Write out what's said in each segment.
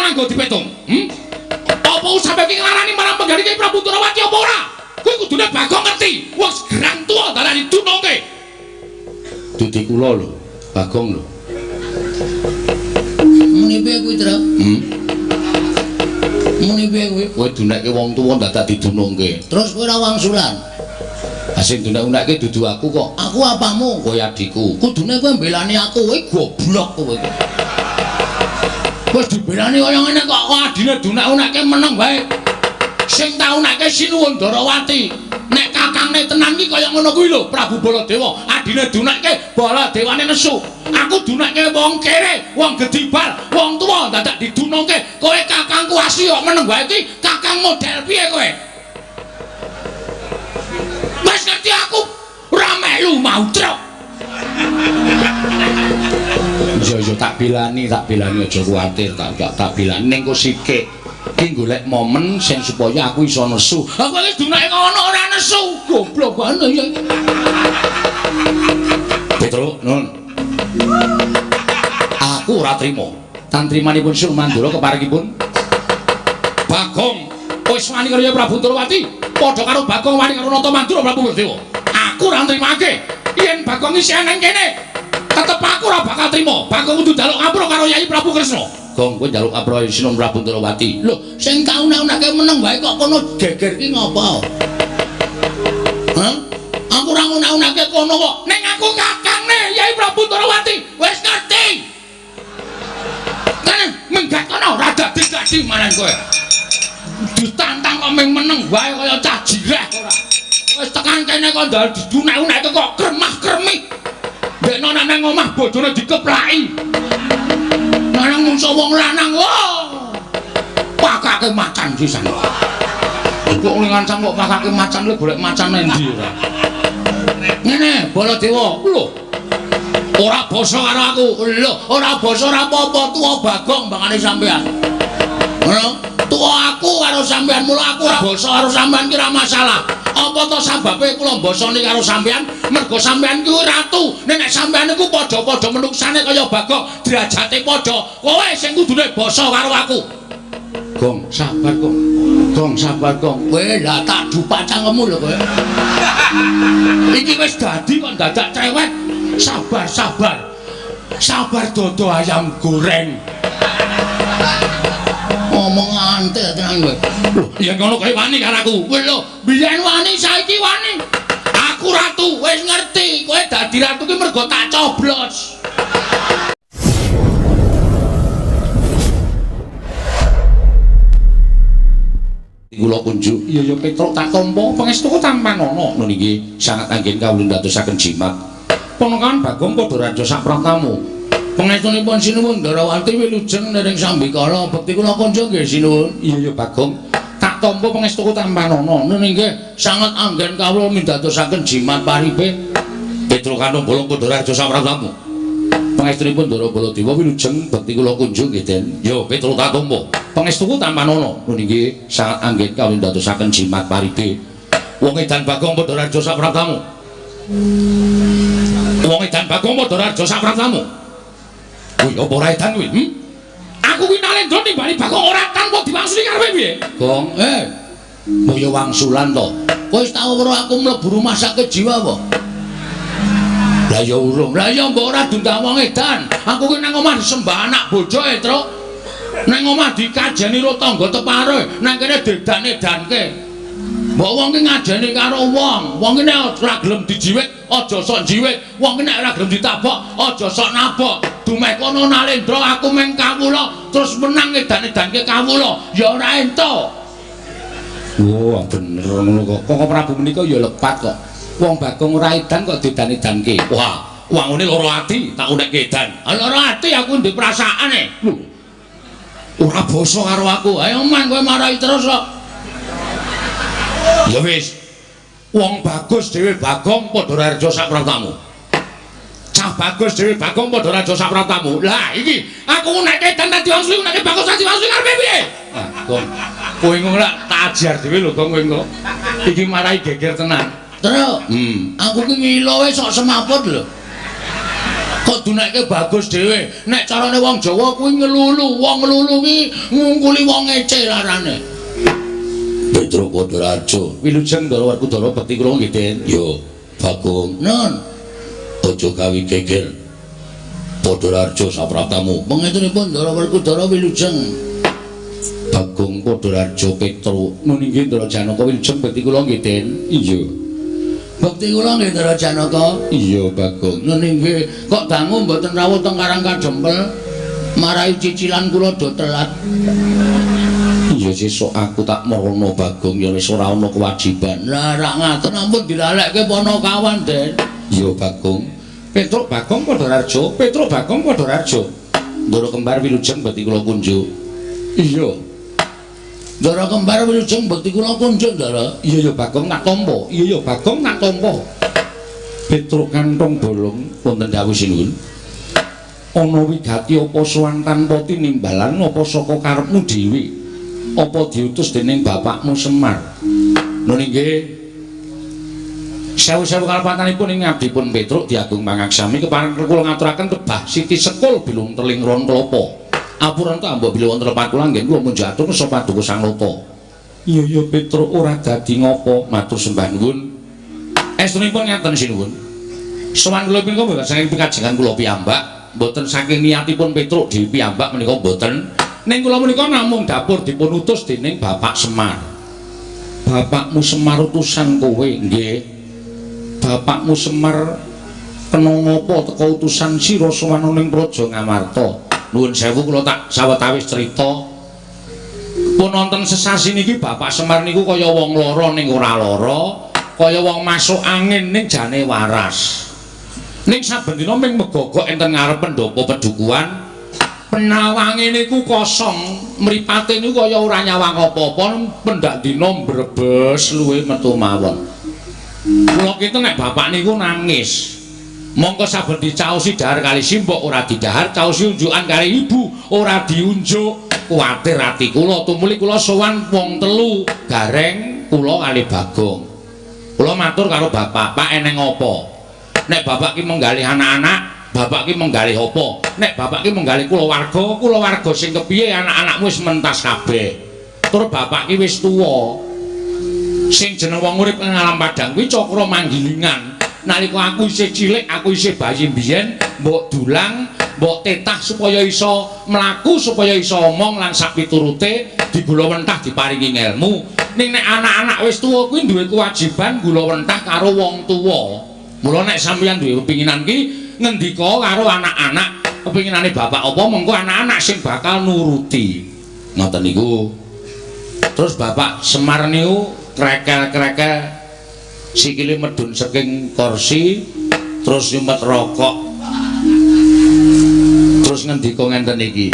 nganggo dipetung? Apa usape ki nglarani marang penggali Kyai Prabu Ndorowati apa ora? Kuwi kudune Bagong ngerti. Wong gerang tuwa darani dunungke. Dudi kula lho, Bagong lho. Muni piye kuwi, Tru? Muni piye kuwi? Kowe dunekke wong tuwa dadak didunungke. Terus kowe ora wangsulan? Ha sing dunek-unekke dudu aku kok. Aku apamu? Kowe adikku. Kudune kowe mbelani aku, kowe goblok kowe iki. Wis dibelani kaya ngene kok kok adine dunek-unekke meneng wae. Sing tak unekke Sinuwun Ndorowati. Nek kakangne tenan ki kaya ngono kuwi lho, Prabu Baladewa. Adine dunekke Baladewane nesu. Aku dunekke wong kere, wong gedibal, wong tuwa dadak didunungke. Kowe kakangku asli kok meneng wae iki, kakang model piye kowe? Wis ngerti aku ora melu mautruk. Iya iya tak bilani aja kuwatir, tak bilani ning kok sikik. Ki golek momen sing supaya aku iso nesu. Aku wis dunake ngono ora nesu. Goblok banget ya. Petro, nun. Aku ora trima. Tantrimanipun Sur Mandura keparengipun Bagong wis wani karo Prabu Ndorowati, padha karo Bagong wani karo Nata Mandura Prabu Baladewa. Aku ora nrimake. Yen Bagong isih nang kene, tetep aku ora bakal trima. Bagong kudu njaluk ngapura karo Yai Prabu Kresna. Gong, kowe njaluk ngapura Sinuwun Prabu Ndorowati. Lho, sing tak unek-unekke meneng wae kok kono geger ki ngopo? Hah? Aku ora unek-unekke kono kok. Ning aku kakangne Yai Prabu Ndorowati. Wis ngerti. Kene minggat kono ora dadi-dadi maran kowe. Ditantang kok ming meneng wae kaya cah jireh ora. Wis tekan kene kok ndal diunek-unekke kok kremah-kremih. Ndekno nang omah bojone dikeplaki. Lanang mungso wong lanang. Wah. Pakake macan sisan. Kok ngancam kok pakake macan lho golek macan endi ora. Ngene, Baladewa. Lho. Ora basa karo aku. Lho, ora basa ora apa-apa, tuwa Bagong mbangane sampean. Ngono? Tuwa aku karo sampean, mula aku ora basa karo sampean ki ora masalah. Apa to sababe kula mbasani karo sampean? Mergo sampean kuwi ratu. Nek sampean niku padha-padha menuksane kaya Bagong, derajate padha. Kowe sing kudune basa karo aku. Gong, sabar, Gong. Gong, sabar, Gong. Kowe lah tak dupak cangkemmu lho kowe. Iki wis dadi kok dadak cerewet. Sabar, sabar. Sabar dodo ayam goreng. Ngomong antel tenan kowe. Lho, yen ngono kowe wani karo aku. Kowe lho, biyen wani saiki wani. Aku ratu, wis ngerti. Kowe dadi ratu ki mergo tak coblos. Kula kunjuk. Iya ya Petruk tak tampa pangestuku tampanana. Nun niki sangat anggen kawula ndadosaken jimat. Ponakan Bagong padha raja sak pratamu. Pangestunipun Sinuwun Ndorowati wilujeng nering sambikala bekti kula kunjuk nggih Sinuwun. Iya ya Bagong, tak tampa pangestuku tampanana. Nun nggih sangat anggen kawula mindhatosaken jimat paripe. Petruk Kanung Bolong padha raja sak pratamu. Pangestunipun Ndara Baladewa wilujeng bekti kula kunjuk nggih Den. Yo Petruk tak tampa. Pangestuku tampanana. Nun nggih sangat anggen kawula ndadosaken jimat paripe. Wong edan Bagong padha raja sak pratamu. Wong edan Bagong padha raja sak pratamu. Kuwi apa ora edan kuwi? Aku kuwi Nalendra nimbali Bagong ora tanpa diwangsuli karepe piye? Gong, mbok ya wangsulan to. Kowe wis tau weruh aku mlebu rumah sakit jiwa apa? Lah ya urung. Lah ya mbok ora diundang wong edan. Aku kuwi nang omah disembah anak bojoke, Truk. Nang omah dikajeni ro tangga tepare, nang kene dedan-edanke. Mbok wong ki ngajeni karo wong. Wong ki nek ora gelem dijiwit, aja sok njiwit. Wong ki nek ora gelem ditabok, aja sok nabok. Dumeh kono Nalendra aku meng kawula terus menang edan-edanke kawula, ya ora entuk. Wah, bener ngono kok. Koko Prabu menika ya lepat kok. Wong Bagong ora edan kok didan-edanke. Wah, wangune lara ati tak unekke edan. Ah lara ati aku ndek perasaane. Lho. Ora basa karo aku. Ayo man kowe marahi terus kok. Ya wis. Wong bagus dhewe Bagong padha raja sak pratamu. Cah bagus dhewe Bagong padha raja sak pratamu. Lah iki aku unekke edan dadi wangsul unekke Bagong dadi wangsul karepe piye? Ah, Gong. Kowe ngono lak tak ajar dhewe lho Gong kowe engko. Iki marahi geger tenan. Truk. Aku ki ngilo wae sok semaput lho. Kok dunekke bagus dhewe. Nek carane wong Jawa kuwi ngelulu, wong ngelulu ki ngungkuli wong ngece larane. Petruk Padharjo, wilujeng Ndara Werkudara bekti kula nggih, Den. Yo, Bagong. Nun. Aja gawe geger. Padharjo sapraptamu. Pangestunipun Ndara Werkudara wilujeng. Bagong Padharjo Petruk. Nun inggih Ndara Janaka wilujeng bekti kula nggih, Den. Iya. Bekti kula nggih Ndara Janaka. Iya, Bagong. Nun inggih, kok dangu mboten rawuh teng Karang Kadempel? Marai cicilan kula do telat. Iya sesuk aku tak merono Bagong ya wis ora ana kewajiban. Lah rak ngaten ampun dilalekke ponokawan, Den. Iya, Bagong. Petruk Bagong Padharjo, Petruk Bagong Padharjo. Ndara kembar wilujeng bekti kula kunjuk. Iya. Ndara kembar wilujeng bekti kula kunjuk, Ndara. Iya ya Bagong tak tampa. Iya ya Bagong tak tampa. Petruk kantong bolong wonten dawuh sinuwun. Ana wigati apa sowan tanpa tinimbalan apa saka karepmu dhewe? Apa diutus dening bapakmu Semar? Nun inggih. Sewu-sewu kalepatanipun ing abdipun Petruk diagung pangaksami kepareng kula ngaturaken tebah siti sekul bilung teling ron klapa. Apuranta ambok bilih wonten lepat kula nggih kula munjuk atur kersa paduka Sang Nata. Iya ya Petruk ora dadi ngopo, matur sembah nuwun. Estunipun ngaten sinuwun. Sowan kula punika mboten saking pikajengan kula piyambak, mboten saking niatipun Petruk dhewe piyambak menika mboten. Ning kula menika namung dapur dipun utus dening Bapak Semar. Bapakmu Semar utusan kowe nggih. Bapakmu Semar kena ngapa teka utusan sira sowan ning Praja Ngamarta? Nuwun sewu kula tak sawetawis crita. Pun wonten sesasi niki Bapak Semar niku kaya wong lara ning ora lara, kaya wong masuk angin ning jane waras. Ning saben dina ming megogok enten ngarep pendopo pedukuhan. Penawange niku kosong, mripate niku kaya ora nyawang apa-apa, pendak dina mbrebes luwe metu mawon. Kula kinten nek bapak niku nangis. Mongko saben dicaosi dahar kali simbok ora didahar, caosi unjukan kali ibu ora diunjuk. Kuwatir ati kula tumuli kula sowan wong telu, Gareng, kula kali Bagong. Kula matur karo bapak, "Pak eneng apa?" Nek bapak ki menggalih anak-anak, bapak ki menggalih apa? Nek bapak ki menggalih kulawarga, kulawarga sing kepiye anak-anakmu wis mentas kabeh. Tur bapak ki wis tuwa. Sing jeneng wong urip ing alam padang kuwi cakra manggilingan. Nalika aku isih cilik, aku isih bayi mbiyen, mbok dulang, mbok tetah supaya iso mlaku, supaya iso omong lan sak piturute digula wentah diparingi ngelmu. Ning nek anak-anak wis tuwa kuwi duwe kewajiban gula wentah karo wong tuwa. Mula nek sampeyan duwe kepinginan ki ngendika karo anak-anak, kepinginane bapak apa mengko anak-anak sing bakal nuruti. Ngoten niku. Terus Bapak Semar niku krekel-krekel sikile medhun saking kursi terus nyumet rokok. Terus ngendika ngenten iki.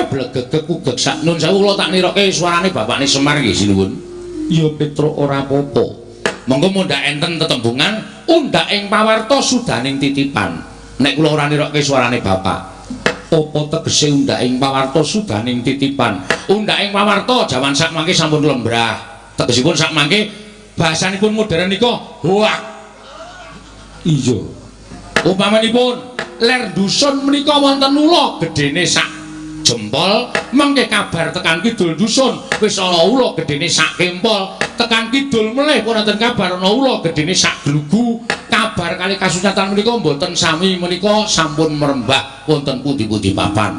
Blegegeg ugeg sak nun sewu kula tak niroke suarane bapakne Semar nggih sinuwun. Ya Petruk ora apa-apa. Monggo mundhak enten tetembungan undhak ing pawarta sudaning titipan. Nek kula ora niroke suarane bapak. Apa tegese undhak ing pawarta sudaning titipan? Undhak ing pawarta jaman sakmangke sampun lembrah. Tegesipun sakmangke bahasanipun modern nika hoak. Iya. Upamanipun ler dusun menika wonten ula gedene sak jempol, mengke kabar tekan kidul dusun wis ana ula gedene sak kempol, tekan kidul melih pun wonten kabar ana ula gedene sak glugu. Kabar kali kasunyatan menika mboten sami menika sampun merembah wonten pundi-pundi papan.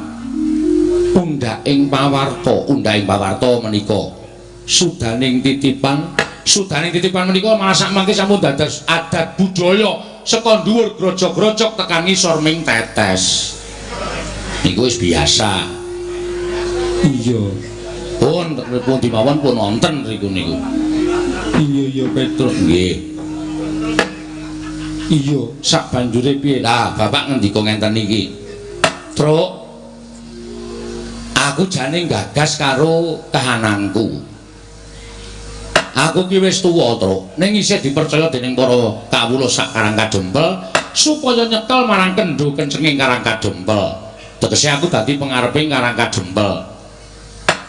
Undhak ing pawarta, undhak ing pawarta menika sudaning titipan, sudaning titipan menika malah sakmangke sampun dados adat budaya saka dhuwur grojog-grojog tekan ngisor ming tetes. Niku wis biasa. Iya. Pun pundi mawon pun wonten riku niku. Iya iya Petruk nggih. Iya, sak banjure piye? Lah, bapak ngendika ngenten iki. Truk, aku jane gagas karo kahananku. Aku ki wis tuwa, Truk. Ning isih dipercaya dening para kawula sak Karang Kadempel supaya nyekel marang kendho kencenging Karang Kadempel. Tegese aku dadi pengareping Karang Kadempel.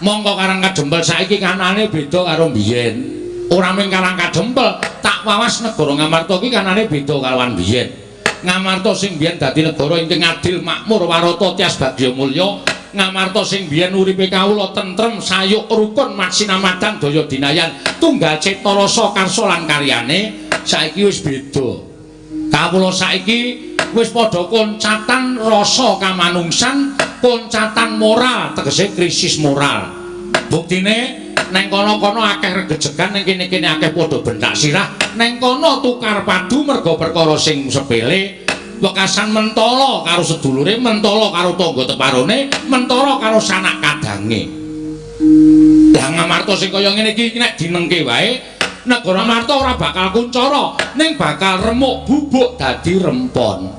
Mongko Karang Kadempel saiki kanane beda karo mbiyen. Ora mung Karang Kadempel, tak wawas negara Ngamarta ki kanane beda kalawan biyen. Ngamarta sing biyen dadi negara ingkang adil, makmur, warata, tias bagya mulya. Ngamarta sing biyen uripe kawula tentrem, sayuk, rukun, maksinamadan, daya dinayan, tunggal cipta rasa karsa lan karyane, saiki wis beda. Kawula saiki wis padha koncatan rasa kamanungsan, koncatan moral, tegese krisis moral. Buktine neng kono-kono akeh regejegan, neng kene-kene akeh padha bentak sirah, neng kono tukar padu merga perkara sing sepele. Wekasan mentala karo sedulure, mentala karo tangga teparone, mentala karo sanak kadange. Lah Ngamarta sing kaya ngene iki nek dinengke wae, negara Ngamarta ora bakal kuncara, ning bakal remuk bubuk dadi rempon.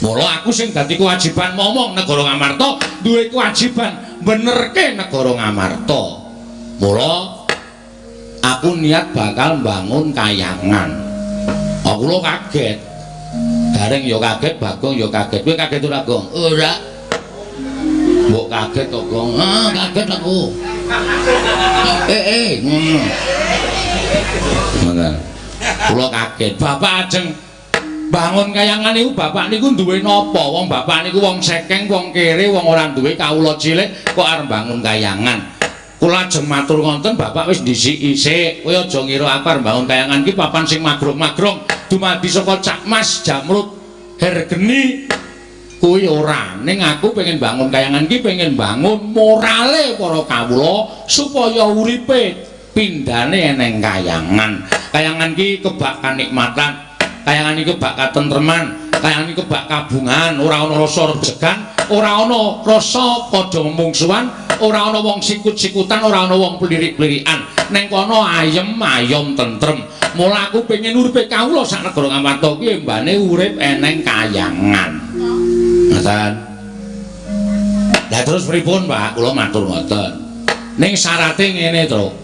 Mula aku sing dadi kewajiban momong negara Ngamarta duwe kewajiban benerke negara Ngamarta. Mula aku niat bakal mbangun kayangan. Aku lho kaget. Gareng ya kaget, Bagong ya kaget. Kowe kaget ora, Gong? Ora. Mbok kaget to, Gong? Ah, kaget aku. Ngono. Ngono. Kula kaget. Bapak ajeng bangun kayangan niku, bapak niku duwe napa? Wong bapak niku wong sekeng, wong kere, wong ora duwe, kawula cilik kok arep bangun kayangan. Kula ajeng matur ngonten, bapak wis ndhisiki sik. Kowe aja ngira aku arep bangun kayangan iki papan sing magrong-magrong dumadi saka Cak Mas, Jamrut, Hergeni kuwi ora. Ning aku pengen bangun kayangan iki pengen bangun morale para kawula supaya uripe pindhane eneng kayangan. Kayangan iki kebak kanikmatan, kayangan iki kebak katentreman, kayangan iki kebak kabungan, ora ana rasa rejegan, ora ana rasa padha mungsuhan, ora ana wong sikut-sikutan, ora ana wong plirik-plirikan. Neng kono ayem ayom tentrem. Mula aku pengen uripe kawula sak negara Ngamarta kuwi embane urip eneng kayangan. Ngoten. Lah terus pripun, Pak? Kula matur ngoten. Ning syarate ngene, Truk.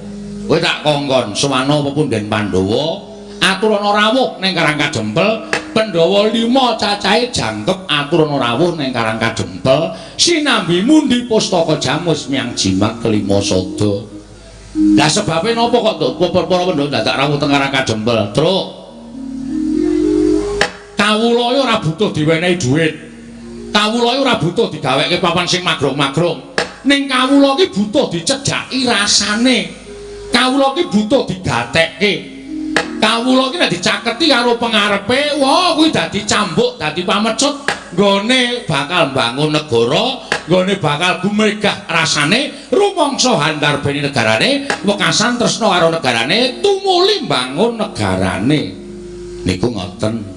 Kowe tak kongkon sowana pepunden Pandhawa, aturana rawuh ning Karang Kadempel, Pandhawa 5 cacahe jangkep aturana rawuh ning Karang Kadempel, sinambi mundi pustaka jamus miang jimat kelima sada. Lah sebabe napa kok para Pandhawa dadak rawuh teng Karang Kadempel, Truk? Kawula iki ora butuh diwenehi dhuwit. Kawula iki ora butuh digaweke papan sing magrong-magrong. Ning kawula iki butuh dicedhaki rasane. Kawula iki butuh digatekke. Kawula iki nek dicaketi karo pengarepe, wah kuwi dadi cambuk, dadi pamecut, nggone bakal mbangun negara, nggone bakal gumregah rasane, rumangsa handarbeni negarane, wekasan tresna karo negarane, tumuli mbangun negarane. Niku ngoten.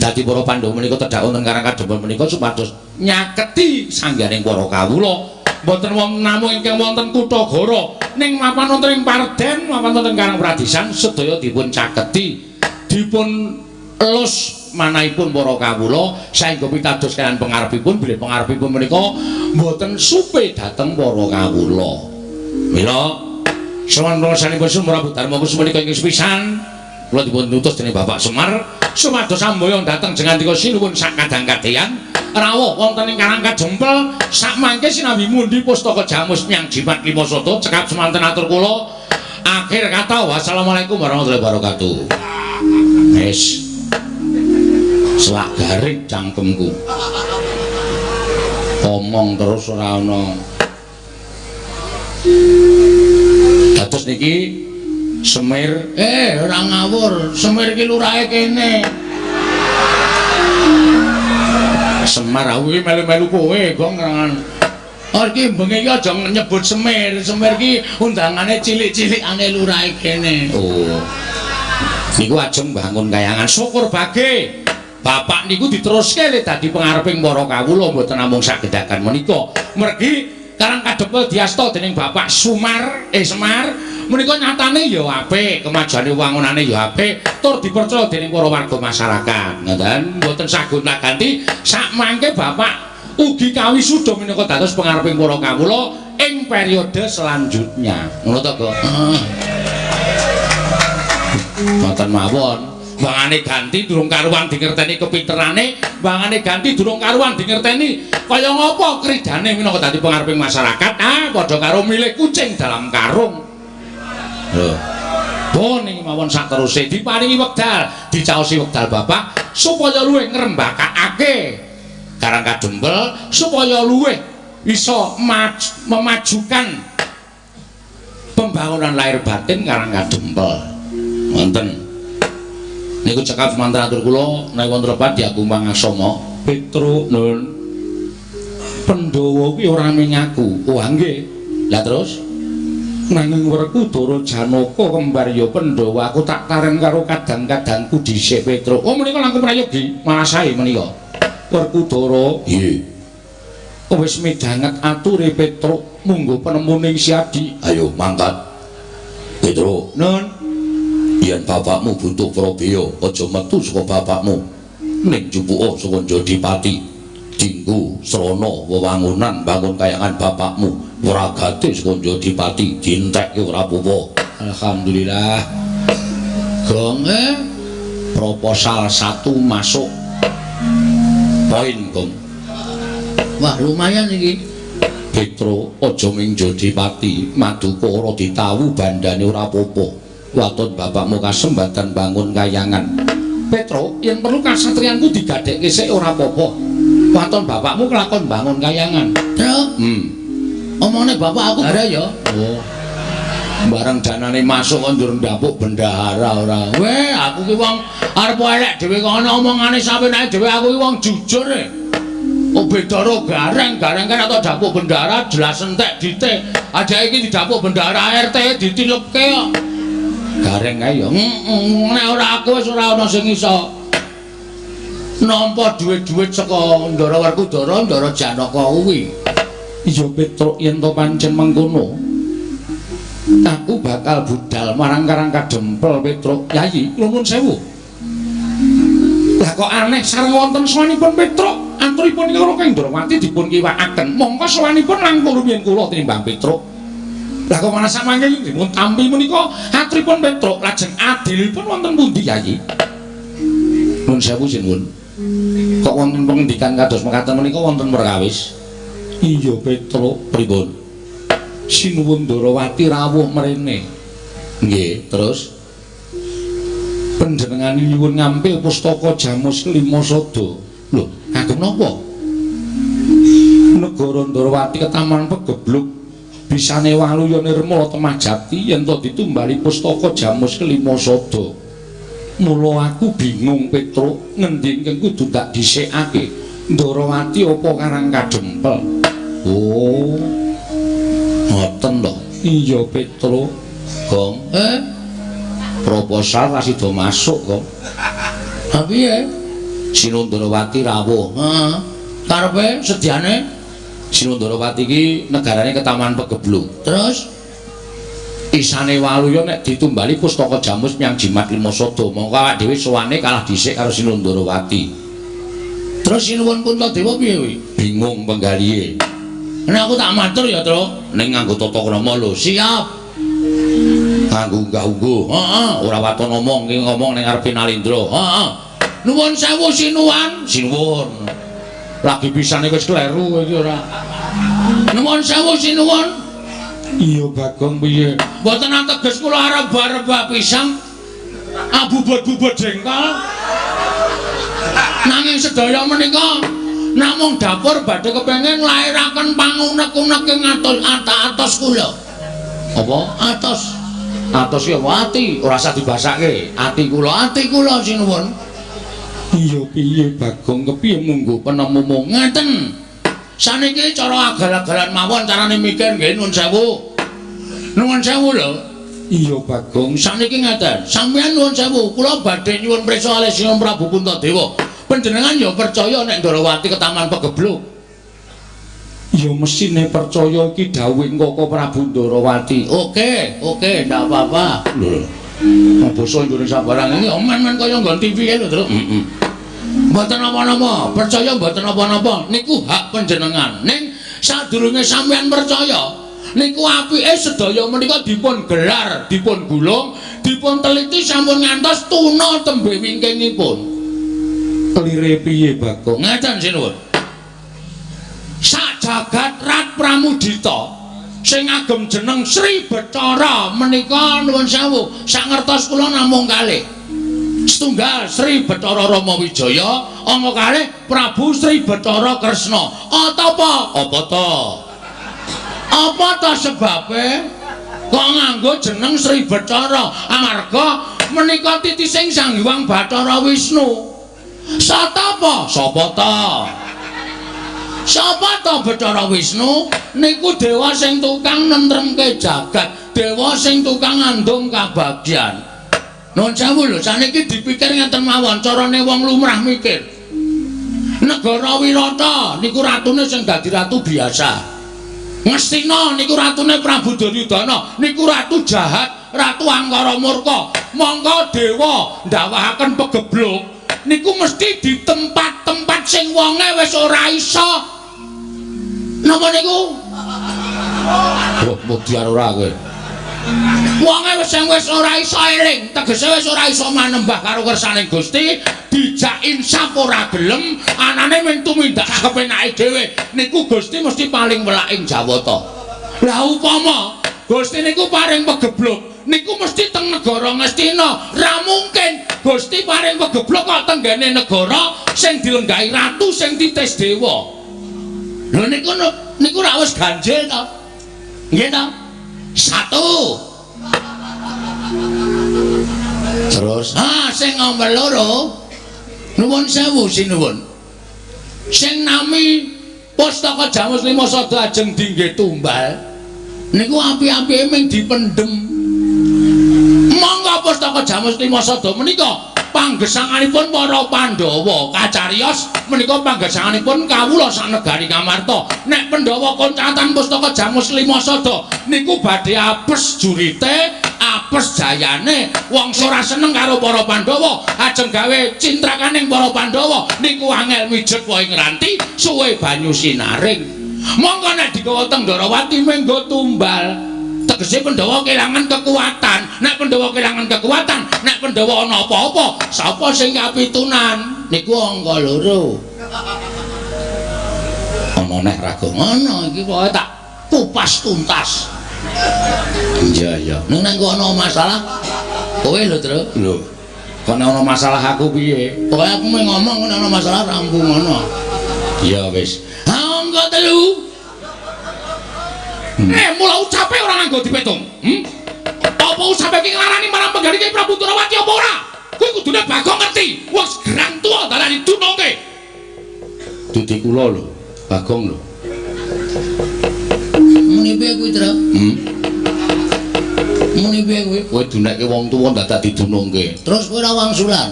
Dadi para Pandhawa menika tedhak wonten Karang Kadempel menika supados nyaketi sangganing para kawula. Mboten wonten namung ingkang wonten Kutagara, ning mapan wonten ing Parden, mapan wonten Karang Pradisan sedaya dipun caketi, dipun elus manahipun para kawula saengga pitados kaliyan pangarepipun bilih pangarepipun menika mboten supe dhateng para kawula. Mila sowan rasanipun Prabu Darma Kusuma menika ingkang sepisan kula dipun utus dening Bapak Semar supados samboyong dhateng jengandika sinuwun sak kadang-kadheyan rawuh wonten ing Karang Kadempel sakmangke sinambi mundi pustaka jamus miang jimat lima sada. Cekap semanten atur kula, akhir kata wassalamualaikum warahmatullahi wabarakatuh. Wis selak garing cangkemku omong terus ora ana. Dados niki Semir, ora ngawur, Semir iki lurahe kene. Semar aku iki melu-melu kowe, Gong. Oh iki bengi iki aja nyebut Semir, Semir iki undangane cilik-cilikane lurahe kene. Oh. Niku ajeng bangun kayangan, syukur bage. Bapak niku diteruske le dadi pengareping para kawula mboten namung sagedakan menika. Mergi Karang Kadempel diasta dening Bapak Sumar, Semar menika nyatane ya apik, kemajuane wangunane ya apik, tur dipercaya dening para warga masyarakat. Ngoten, mboten sagonta-ganti sakmangke Bapak ugi kawisuda minangka dados pengareping para kawula ing periode selanjutnya. Ngono to, Kok? Heeh. Ngoten mawon. Bangane ganti durung karuan dingerteni kepinterane, bangane ganti durung karuan dingerteni kaya ngapa kridane minangka dadi pengareping masyarakat. Ah, padha karo milih kucing dalam karung. Lho. Pun ing mawon sateruse diparingi wekdal, dicaosi wekdal Bapak Supaya luwih ngrembakakake Karang Kadempel, supaya luwih iso memajukan pembangunan lahir batin Karang Kadempel. Wonten. Niku cekap semanten atur kula, nek wonten lepat diagung pangaksama. Petruk nun. Pandhawa kuwi ora mung aku. Wah nggih. Lah terus nanging Werkudara Janaka kembar ya Pandhawa, aku tak taren karo kadang-kadangku dhisik Petruk. Oh menika langkung prayogi, malah sae menika. Werkudara, nggih. Wis midhanget ature Petruk, munggo penemuning Siadi. Ayo mangkat. Petruk, Nun, yen bapakmu butuh prabeya, aja metu saka bapakmu. Ning jupuka saka Jodipati. Dinggo srana wewangunan bangun kayangan bapakmu. Wragate saka Jodipati dientekke ora apa-apa. Alhamdulillah. Gong proposal 1 masuk. Poin, Gong. Wah, lumayan iki. Petruk, aja ming Jodipati, maduka ora ditawu bandane ora apa-apa. Waton bapakmu kasembatan bangun kayangan. Petruk, yen perlu kasatriyanku digadhekke sik ora apa-apa. Waton bapakmu kelakon bangun kayangan. Truk. Omongane bapak aku bare ya. Oh. Bareng danane masuk kok ndur ndapuk bendahara ora. Weh, aku ki wong arep elek dhewe kok ana omongane sapenake dhewe, aku ki wong jujur e. Oh beda ro gareng, gareng kan atau dapuk bendahara jelas entek dite. Aja iki didapuk bendahara RT ditilepke kok. Gareng kae ya. Heeh, nek ora aku wis ora ana sing iso nampa dhuwit-dhuwit saka Ndara Werkudara, Ndara Janaka kuwi. Iya Petruk, yen to pancen mengkono, aku bakal budal marang Karang Kadempel Petruk. Yayi, nuwun sewu. Lah kok aneh sareng wonten sowanipun Petruk, aturipun karo Ndrawati dipun kiwakaken. Mongko sowanipun langkung rumiyin kula tinimbang Petruk. Lah kok malah samangke dipun tampi menika aturipun Petruk, lajeng adilipun wonten pundi Yayi? Nuwun sewu sinuwun. Kok wonten pengendikan kados mekaten menika wonten perkawis? Iya Petruk, pripun? Sinuwun Ndrawati rawuh mrene. Nggih, terus panjenengane nyuwun ngampil pustaka Jamus Lima Sada. Lho, kagem napa? Negara Ndrawati ketaman pegebluk bisane waluya nirmala temah jati yen to ditumbali pustaka Jamus Lima Sada. Mula aku bingung Petruk, ngendi ingkang kudu tak dhisikake, Ndrawati apa Karang Kadempel? Oh. Ngoten to. Iya Petruk. Gong, proposal ra sida masuk, Gong. Ha piye? Sinundrawati rawuh. Heeh. Karepe sediane Sinundrawati iki negarane ketaman pegebluk. Terus isane waluya nek ditumbali pustaka Jamus nyang Jimat Lima Sada, mongko awak dhewe sowane kalah dhisik karo Sinundrawati. Terus Sinuwun Puntadewa piye kuwi? Bingung penggalihe. Nek aku tak matur ya, Truk. Ning nganggo tata krama lho. Siap. Nganggo unggah-ungguh. Heeh, ora waton ngomong, iki ngomong ning ngarepe Nalindra. Heeh. Nuwun sewu Sinuwan. Sinuwun. Lagi pisane wis kleru iki ora. Nuwun sewu Sinuwun. Iya Bagong piye? Mboten ateges kula arep rebah-rebah pisang. Abubut-bubut jengkol. Nanging sedaya menika namung dapur badhe kepengin nglairaken pangunek-unek ing atos kula. Apa? Atos. Atos ki apa? Ati, ora usah dibasake. Ati kula, ati kula sinuwun. Iya piye Bagong kepiye munggo penemumu? Ngeten. Saniki cara agal-agalan mawon carane mikir nggih nuwun sewu. Nuwun sewu lho. Iya Bagong, saniki ngeten. Sampeyan nuwun sewu, kula badhe nyuwun prisa kalih Sinuwun Prabu Puntadewa. Panjenengan ya percaya nek Ndrawati ketaman pegebluk? Ya mesine percaya iki dawuhing Koko Prabu Ndrawati. Oke, oke, ndak apa-apa. Lho. Basa Indonesia barang iki men-men kaya nggon TV lho, Truk. Heeh. Mboten napa-napa, percaya mboten napa-napa, niku hak panjenengan. Ning sadurunge sampeyan percaya, niku apike sedaya menika dipun gelar, dipun gulung, dipun teliti sampun ngantos tuna tembe wingkingipun. Kelire piye Bagong? Ngeten sinuwun. Sak jagat Rat Pramudita sing ngagem jeneng Sri Bathara menika nuwun sewu, sak ngertos kula namung kalih. Setunggal Sri Bathara Rama Wijaya, angka kalih Prabu Sri Bathara Kresna. Atapa? Apa ta? Apa ta sebabe kok nganggo jeneng Sri Bathara? Amarga menika titising Sang Hyang Bathara Wisnu. Satapa? Sapa ta? Sapa ta Bathara Wisnu? Niku dewa sing tukang nentremke jagat, dewa sing tukang ngandung kabagyan. Nuwun sewu lho, saniki dipikir ngeten mawon, carane wong lumrah mikir. Negara Wirata niku ratune sing dadi ratu biasa. Ngastina niku ratune Prabu Duryudana, niku ratu jahat, ratu angkara murka. Mongko dewa ndawahaken pegebluk niku mesti di tempat-tempat sing wonge wis ora iso. Napa niku? Oh, mudyar ora kowe. Wonge wis sing wis ora iso eling, tegese wis ora iso manembah karo kersane Gusti, dijak insaf ora gelem, anane mung tumindak kepenake dhewe. Niku Gusti mesti paling welak ing Jawata. Lah upama Gusti niku paring pegebluk, niku mesti teng negara Ngastina. Ra mungkin Gusti paring pegebluk kok tenggene negara sing dilenggahi ratu sing titis dewa. Lho niku niku rak wis ganjil to. Nggih to? Satu. Terus, sing nomor loro, nuwun sewu sinuwun. Sing nami Pustaka Jamus Lima Sada ajeng dingge tumbal niku api-apike ming dipendhem. Monggo Pustaka Jamus Lima Sada menika panggesanganipun para Pandhawa kacariyos menika panggesanganipun kawula sanegari Ngamarta. Nek Pandhawa koncatan Pustaka Jamus Lima Sada niku badhe apes jurite, apes jayane. Wong ora seneng karo para Pandhawa ajeng gawe cintrakaning para Pandhawa niku angel mijet wae ngranti suwe banyu sinaring. Monggo nek digawa teng Ndorowati menggo tumbal. Tegese Pandhawa kelangan kekuatan. Nek Pandhawa kelangan kekuatan, nek Pandhawa ana apa-apa, sapa sing kapitunan? Niku angka loro. Ana neh raga ngono iki pokoke tak kupas tuntas. Iya iya. Ning nek ana masalah kowe lho, Tru. Lho. Kok nek ana masalah aku piye? Pokoke aku mung ngomong nek ana masalah rampung ngono. Ya wis. Ha angka telu. Mula ucape ora nganggo dipetung. Apa ucape iki nglarani marang penggalih Prabu Ndorowati apa ora? Kuwi kudune Bagong ngerti. Wong gerang tuwa dalane dunungke. Dudu kula lho, Bagong lho. Muni piye kuwi, Tru? Muni piye kuwi? Kowe dunekke wong tuwa dadak didunungke. Terus kowe ora wangsulan.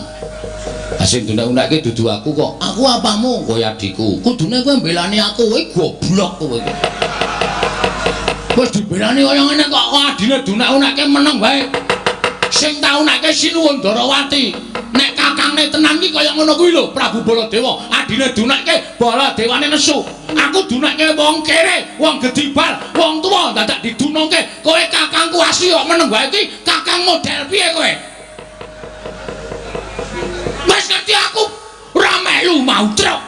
Ha sing dunek-unekke dudu aku kok. Aku apamu? Kowe adikku. Kudune kowe mbelani aku, kowe goblok kowe iki. Wis dibelani kaya ngene kok adine dunek-unekke meneng wae. Sing tau nekke Sinuwun Ndorowati. Nek kakangne tenan iki kaya ngono kuwi lho, Prabu Baladewa. Adine dunekke, Baladewane nesu. Aku dunekke wong kere, wong gedibal, wong tuwa dadak didunungke. Kowe kakangku asli kok meneng wae iki, kakang model piye kowe? Wis ngerti aku ora melu mau truk.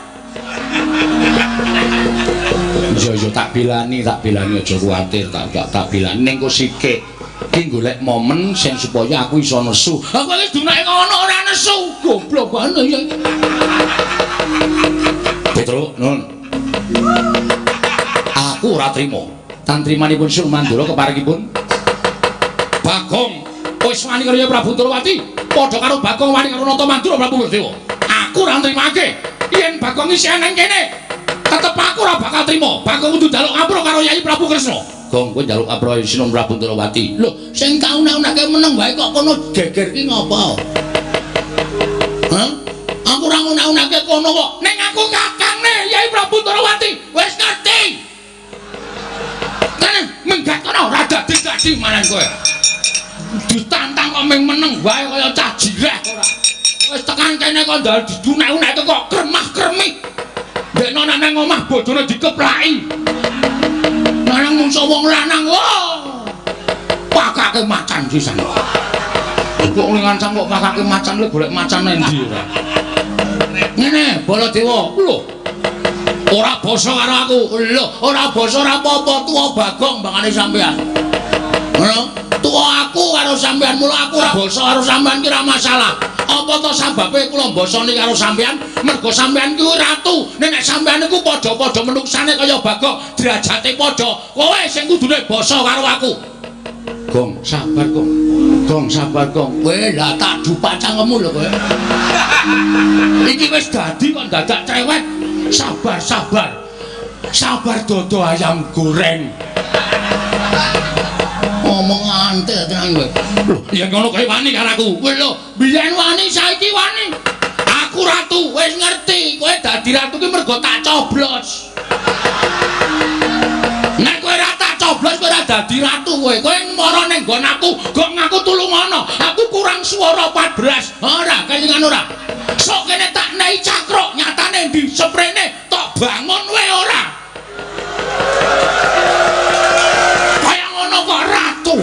Iya iya tak bilani aja kuwatir, tak bilani ning kok sikik. Iki golek momen sing supaya aku iso nesu. Aku wis dunake ngono ora nesu. Goblok banget ya. Petro, nun. Aku ora trima. Tantrimanipun Sur Mandura keparingipun Bagong wis wani karo Prabu Ndorowati, padha karo Bagong wani karo Nata Mandura Prabu Baladewa. Aku ora nrimake. Yen Bagong isih nang kene, tetep aku ora bakal trima. Bagong kudu njaluk ngapura karo Yayi Prabu Kresna. Gong kowe njaluk ngapura Sinuwun Prabu Ndorowati. Lho, sing tau nek-nekke meneng wae kok kono geger ki ngopo? Hah? Aku ora ngunek-unekke kono kok. Ning aku kakangne Yayi Prabu Ndorowati. Wis ngerti. Kene minggat kono ora dadi-dadi maran kowe. Ditantang kok ming meneng wae kaya cah jireh ora. Wis tekan kene kok ndal didunek-unekke kok kremah-kremih. Dekno nang omah bojone dikeplaki. Lanang mungso wong lanang. Wah. Pakake macan sisan. Kok ngancam kok pakake macan lho golek macan endi ora. Ngene, Baladewa. Lho. Ora basa karo aku. Lho, ora basa ora apa-apa, tuwa Bagong mbangane sampean. Ngono? Tuwa aku karo sampean, mula aku ora basa karo sampean ki ora masalah. Apa to sababe kula mbasani karo sampeyan? Mergo sampeyan kuwi ratu. Nek sampeyan niku padha-padha menuksane kaya Bagong, derajate padha. Kowe sing kudune basa karo aku. Gong, sabar, Gong. Gong, sabar, Gong. Kowe lah tak dupak cangkemmu lho kowe. Iki wis dadi kok dadak cerewet. Sabar, sabar. Sabar dodo ayam goreng. Ngomong antel tenan kowe. Lho, yen ngono kowe wani karo aku. Kowe lho, biyen wani saiki wani. Aku ratu, wis ngerti. Kowe dadi ratu ki mergo tak coblos. Nek kowe ora tak coblos kowe ora dadi ratu kowe. Kowe mara ning nggon aku, gong aku tulungono. Aku kurang swara 14. Ora, kelingan ora. Sok kene tak nei cakruk, nyatane ndi seprene tok bangun wae ora. Kaya ngono kok ratu.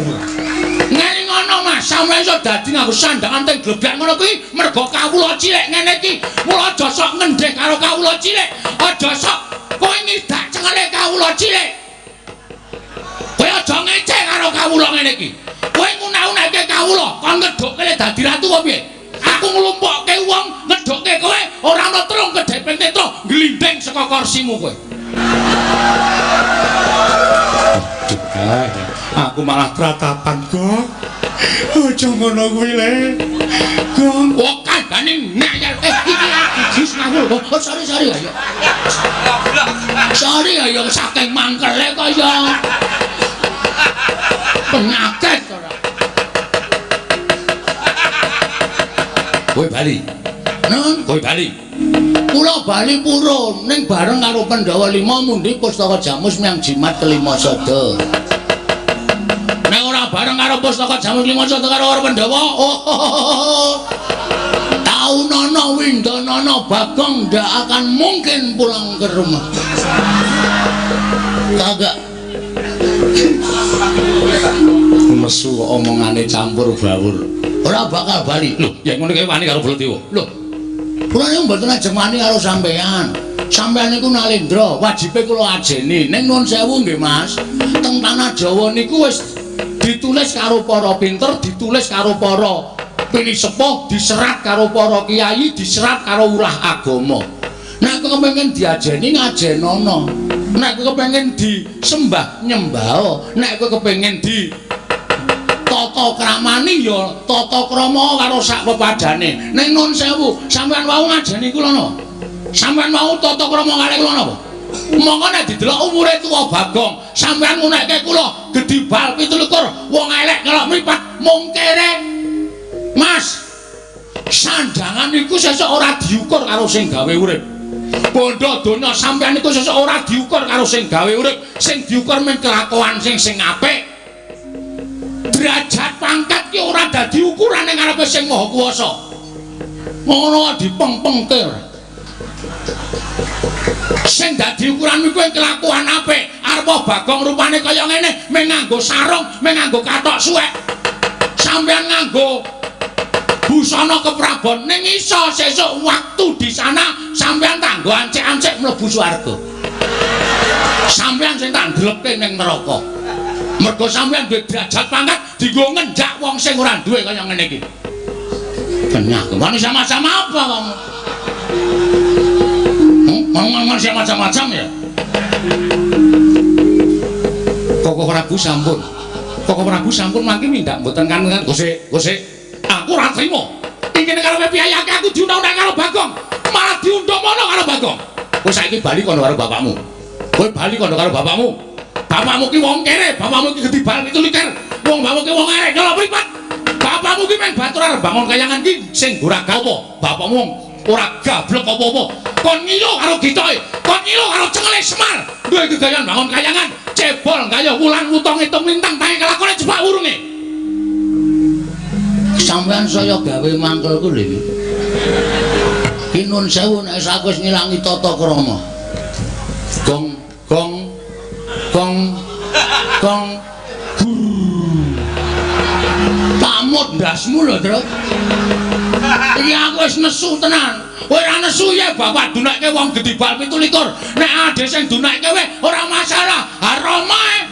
Ngene ngono Mas, sampeyan iso dadi nganggo sandangan teng gleblek ngono kuwi mergo kawula cilik ngene iki. Mula aja sok ngendheh karo kawula cilik, aja sok kowe ngidak cengele kawula cilik. Kowe aja ngece karo kawula ngene iki. Kowe ngunah-unahke kawula, kon ngedhukke dadi ratu apa piye? Aku nglumpukke wong ngedhukke kowe ora ana terung kedhepeng tetro glindeng saka kursimu kowe. Aku malah tratapan, Gong. Aja ngono kuwi le. Gong, kok kandhane ngeyel. Iki aku jis ngawur. Oh, sorry sorry ayo. Sorry ayo saking mangkele kaya penyakit ora. Kowe bali. Nun, kowe bali. Kula bali purun ning bareng karo Pandhawa 5 mundi pustaka Jamus menyang jimat kelima sada. Nek ora bareng karo pustaka Jamus lima sada karo Pandhawa, oh, taunono windonono Bagong ndak akan mungkin pulang ke rumah. Kagak. Nesu kok omongane campur bawur. Ora bakal bali. Lho, yen ngono kowe wani karo Baladewa. Lho, kula niku mboten ajeng wani karo sampeyan. Sampeyan niku nalendra, wajibe kula ajeni. Ning nuwun sewu nggih, Mas. Teng tanah Jawa niku wis ditulis karo para pinter, ditulis karo para pinisepuh, diserat karo para kiai, diserat karo ulah agama. Nek kowe kepengin diajeni ngajenono. Nek kowe kepengin disembah nyembah. Nek kowe kepengin di tata kramani ya tata krama karo sak pepadane. Ning nuwun sewu, sampeyan wau ngajeni kula napa? Sampeyan wau tata krama kalih kula napa? Monggo nek didelok umure tuwa Bagong, sampeyan ngunekke kula gedhi bal 27, wong elek nyelok mripat mung kere. Mas, sandangan iku sesuk ora diukur karo sing gawe urip. Bondo donya sampeyan iku sesuk ora diukur karo sing gawe urip, sing diukur mung kelakuan sing apik. Derajat pangkat ki ora dadi ukuran ning ngarepe sing Maha Kuwasa. Ngono dipengpengke. Sing dadi ukuran kuwi kelakuan apik. Arep Bagong rupane kaya ngene, mung nganggo sarung, mung nganggo kathok suwek. Sampeyan nganggo busana keprabon ning iso sesuk waktu di sana sampeyan tanggo ancik-ancik mlebu swarga. Sampeyan sing tak ndlepke ning neraka. Mergo sampeyan duwe derajat pangkat dienggo ngenjak wong sing ora duwe kaya ngene iki. Kenyah, wani sama-sama apa kamu? Ngomong macam-macam ya. Koko Prabu sampun. Koko Prabu sampun mangke mindak mboten kangen gosek, gosek. Aku ora trimo. Iki nek karo piyayake aku diundang-undang karo Bagong, malah diundang mono karo Bagong. Kowe saiki bali kono karo bapakmu. Kowe bali kono karo bapakmu. Bapakmu ki wong kere, bapakmu ki gedhi bal 27. Wong bapakmu ki wong arek nyolok mripat. Bapakmu ki meng batur arep bangun kayangan ki sing ora apa. Bapakmu ora gablek apa-apa. Kon ngilo karo gitoke, kon ngilo karo cengele Semar. Duwe gegayan bangun kayangan, cebol gaya wulan wutong hitung lintang tangi kelakone jepak wurunge. Sampeyan saya gawe mangkelku lho iki. Ki nun sewu nek aku wis ngilangi tata krama. Gong gong gong gong gur. Tamut ndasmu lho, Truk. Iki aku wis nesu tenan. Kowe ora nesu ya bapak dunekke wong gedhi bal 27. Nek ade sing dunekke kowe ora masalah. Haromae.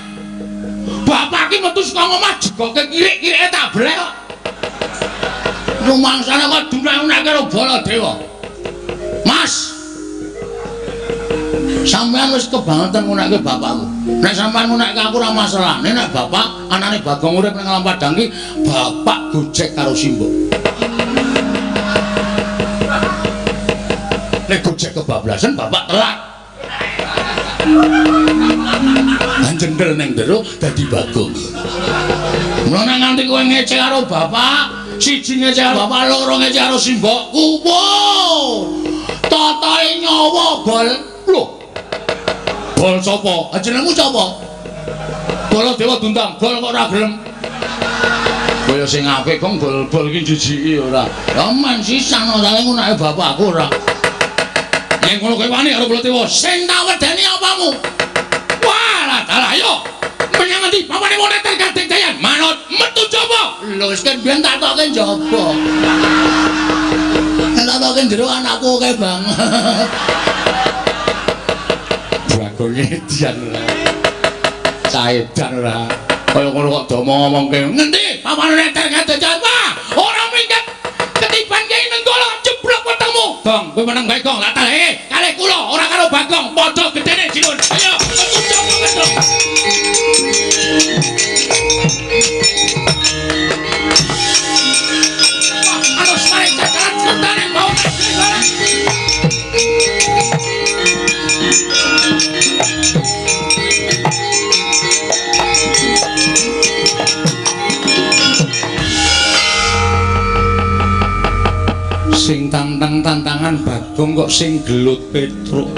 Bapak ki metu saka omah jegoke kirik-kirike tak blek kok. Rumangsane kok dunek-unek karo Baladewa. Mas. Sampeyan wis kebangetan ngunekke bapakku. Nek sampeyan ngunekke aku ora masalah. Nek bapak anane Bagong urip nang Alam Padang iki, bapak gojek karo simbok. Nek gojek kebablasan bapak telat. Jendel neng jero dadi Bagong. Mulane nganti kowe ngece karo bapak, siji ngece karo bapak, loro ngece karo simbokku. Wow. Totoe nyawa bol. Lho. Bol sapa? Jenengmu sapa? Baladewa dundang, bol kok ora gelem. Kaya sing apik kok bol-bol iki jijiki ora. Ya men sisan ora ngunake bapakku ora. Yen ngono kowe wani karo Baladewa, sing tak wedeni apamu? Wah, dalah ayo. Menyang endi? Papane wong neter kadeng dayan. Manut metu jaba. Lho wis kan biyen tak toke njaba. Tak toke jero anakku akeh banget. Bagong edian ora. Caedan ora. Kaya ngono kok do ngomongke. Ngendi? Papane neter kadeng dayan. Wah, ora minggat. Ketiban Kyai Nenggala jeblok wetengmu. Gong, kowe meneng bae Gong. Lah talehe kalih kula ora karo Bagong, padha gedene Jinun. Ayo, metu jaba metu. Aduh, mari cakaran kentane bau. Sing tantang-tantangan Bagong kok sing gelut Petruk.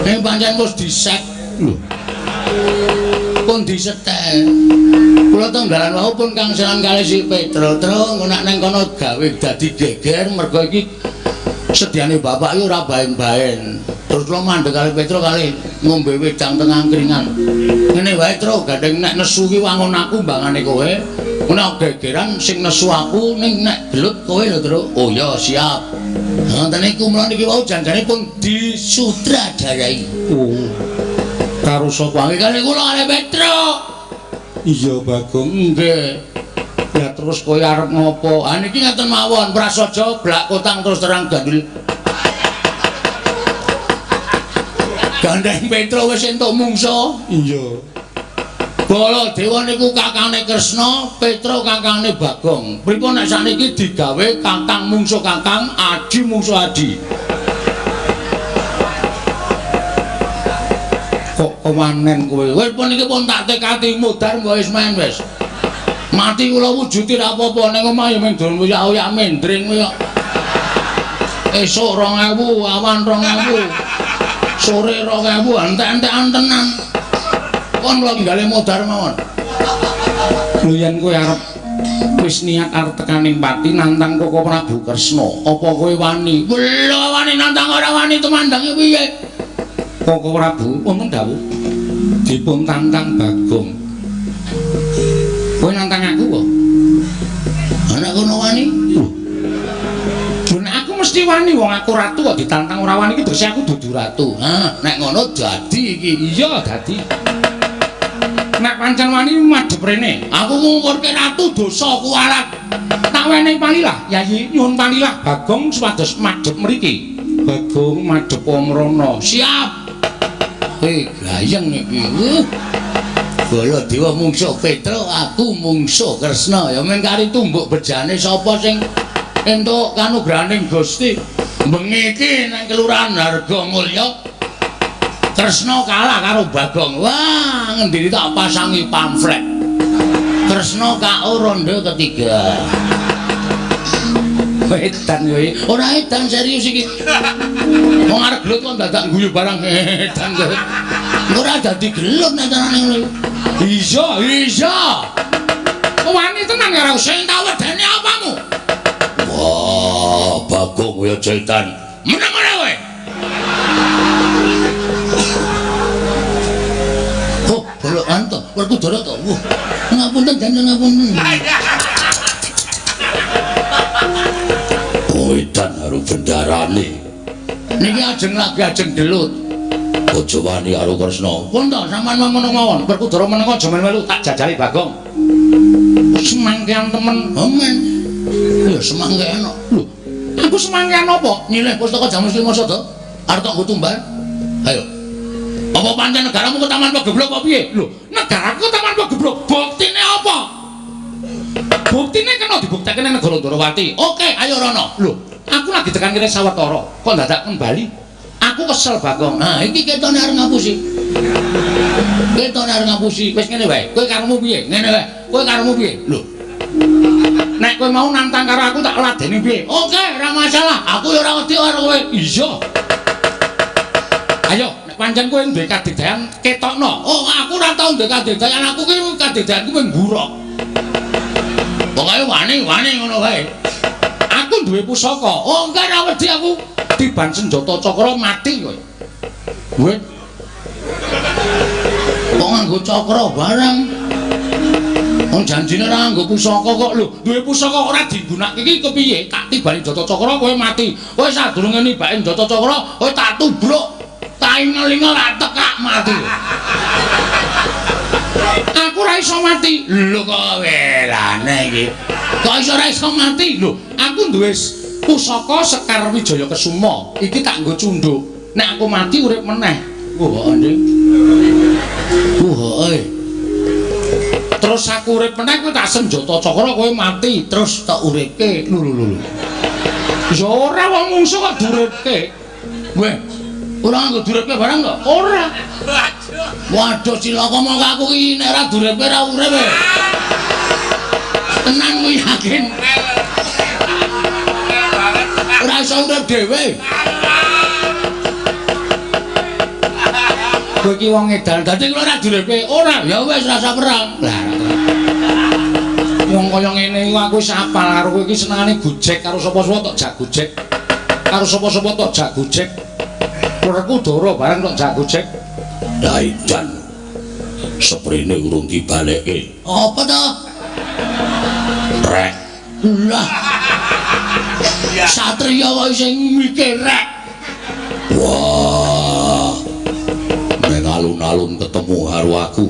Nek pancen wis disek lho. Pun disetel. Kula tenggalan wau pun kangselan kalih si Petruk. Truk nek nang kono gawe dadi geger mergo iki sediane bapak iki ora baen-baen. Terus kula mandheg kalih Petruk kalih ngombe wedang teng angkringan. Ngene wae Truk, gandeng nek nesu ki wangun aku mbangane kowe. Nek gegeran sing nesu aku ning nek gelut kowe lho Truk. Oh ya siap. Ngoten niku mula niki wau janjane pun disutradarai. Oh. Karo sapa? Kalih kula kalih Petruk. Iya Bagong, nggih. Ya terus kowe arep ngopo? Ah niki ngaten mawon, prasaja blak kotang terus terang gandul. Gandeng Petruk wis entuk mungsa. Iya. Baladewa niku kakangne Kresna, Petruk kakangne Bagong. Pripun nek sakniki digawe kakang mungsuh kakang, adi mungsuh adi. Kok kewanen kowe? Wis pun iki pun tak tekati mudhar mbok wis main wis. Mati kula wujuti ra apa-apa ning omah ya mung don oyak-oyak mendring kowe kok. Esuk 2000, awan 2000. Sore 2000, entek-entekan tenan. Kon kula nggale modar mawon. Lho yen kowe arep wis niat arep tekaning pati nantang Koko Prabu Kresna, apa kowe wani? Lho wani nantang ora wani tumandange piye? Koko Prabu wonten dawuh dipun tantang Bagong. Kowe nantang aku kok? Ana kono wani? Lho nek aku mesti wani wong aku ratu kok ditantang ora wani iki tegese aku dudu ratu. Ha, nek ngono dadi iki. Iya, dadi. Nek pancen wani madhep rene. Aku ngungkurke ratu dosa kuwalat. Tak wenehi palilah, Yayi nyuwun palilah Bagong supados madhep mriki. Bagong madhep mrono. Siap. Gayeng iki. Baladewa mungsuh Petruk, aku mungsuh Kresna. Ya mung kari tumbuk bejane sapa sing entuk kanugrahaning Gusti. Bengi iki nang Kelurahan Hargomulya Kresna kalah karo Bagong. Wah, ngendiri tak pasangi pamflet. Kresna KO ronde ketiga. Edan kowe. Ora edan serius iki. Wong arep gelut kok dadak guyu barang edan kowe. Ora dadi gelut nek carane ngono. Iya, iya. Wani tenan karo sing tak wedeni apamu? Wah, Bagong kowe setan. Meneng ora kowe? Oh, bolokan to, Werkudara to. Wah, ngapunten jangan ngapunten. Oh, edan karo bendarane. Niki ajeng lagi ajeng gelut. Aja wani karo Kresna. Pun to, sampean ngono mawon. Werkudara meneng aja melu tak jajali Bagong. Semangkean temen. Oh, men. Ya semangkean kok. Lho, aku semangkean apa? Nyilih pustaka Jamus Lima Sada. Arep tak nggo tumbal. Ayo. Apa pancen negaramu ketaman pegeblok apa piye? Lho, negaraku ketaman pegeblok. Buktine apa? Buktine kena dibuktekke nang negara Ndorowati. Oke, ayo rono. Lho, aku lagi tekan kene sawetara, kok dadak kembali? Aku kesel Bagong. Nah, iki ketone arep ngapusi. Ketone arep ngapusi. Wis ngene wae. Kowe karepmu piye? Ngene wae. Kowe karepmu piye? Lho. Nek kowe mau nantang karo aku tak ladeni piye? Oke, ora masalah. Aku ya ora wedi karo kowe. Iya. Ayo, nek pancen kowe duwe kadigdayan ketokno. Oh, aku ora tau duwe kadigdayan. Aku ki kadigdayanku mung ngurok. Pokoke wani-wani ngono wae. Aku duwe pusaka. Oh, enggak ora wedi aku. Tiban senjata cakra mati kowe. Kowe kok nganggo cakra barang? Wong janjine ora nganggo pusaka kok lho. Duwe pusaka ora digunakake iki kepiye? Tak tibani senjata cakra kowe mati. Kowe sadurunge nibake senjata cakra, kowe tak tubruk. Tak ingel-ingel tak tekak mati. Aku ora iso mati. Lho kok welane iki. Kok iso ora iso mati? Lho, aku duwe pusaka Sekar Wijaya Kesuma. Iki tak nggo cunduk. Nek aku mati urip meneh. Wah, Nding. Wah, Terus aku urip meneh kowe tak senjata cakra kowe mati, terus tak uripke. Lho lho lho. Ya ora wong mungsuh kok duripke. Weh, ora nganggo duripke barang kok? Ora. Waduh cilaka mongko aku iki nek ora duripke ora urip. Tenan ku yakin. Ora iso urip dhewe. Kowe iki wong edan, dadi kula ora duripke. Ora, ya wis rasa perang. Lah, wong kaya ngene iku aku wis apal karo kowe iki senengane gojek karo sapa-sapa tok jak gojek. Karo sapa-sapa tok jak gojek. Kureku doro bareng tok jak gojek. Lah edan. Seprene urung dibalekke. Apa to? Rek. Lah. Satria kok sing mikir rek. Wah. Ning alun-alun ketemu karo aku.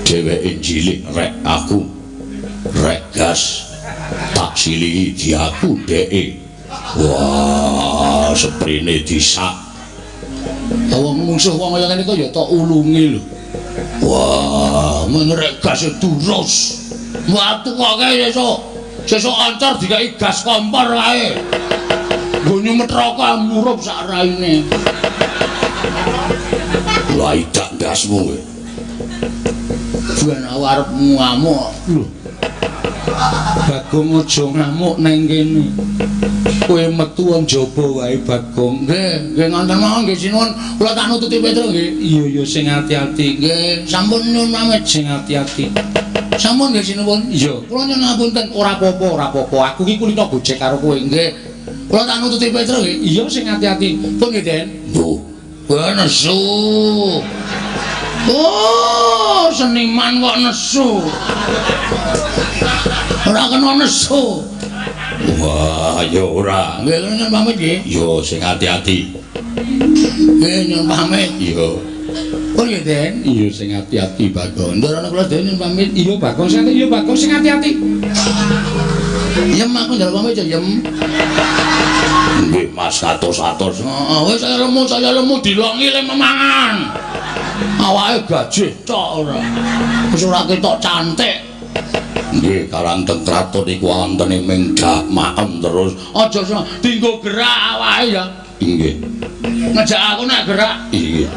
Dheweke njilih rek aku. Rek gas. Tak silihi diaku dheke. Wah, seprene disak. Wong mungsuh wong kaya ngene kok ya tok ulungi lho. Wah, mengrek gas durus. Watu kok kae sesuk. Sesuk ancor dikai gas kompor kae. Nggo nyumet rokok murup sak raine. Lah idak ndasmu kowe. Ben aku arep ngamuk. Lho. Bagong aja ngamuk nang kene. Kowe metu njaba wae Bagong. Nggih, nggih ngonten mawon nggih sinuwun. Kula tak nututi Petro nggih. Iya ya sing ati-ati. Nggih, sampun nyuwun pamit sing ati-ati. Sampun nggih sinuwun. Iya, kula nyuwun ngapunten. Ora apa-apa, ora apa-apa. Aku iki kulino gojek karo kowe. Nggih. Kula tak nututi Petro nggih. Iya sing ati-ati. Pun nggih, Den. Lho, kowe nesu. Oh, seniman kok nesu. Ora kena nesu. Wah, ya ora. Nggih, nyuwun pamit nggih. Yo sing ati-ati. Nggih, nyuwun pamit. Iya. Pun nggih, Den. Iya sing ati-ati Bagong. Ndorono kula dhewe nyuwun pamit. Iya Bagong sing iya Bagong sing ati-ati. Yem aku njaluk pamit ya, Yem. Nggih, Mas atos-atos. Heeh, wis saya lemu dilongi le memangan. Awake gajih tok ora. Wis ora ketok cantik. Nggih, karang teng kraton iku wontene ming dak maem terus. Aja dinggo gerak awake ya. Nggih. Ngejak aku nek gerak. Iya.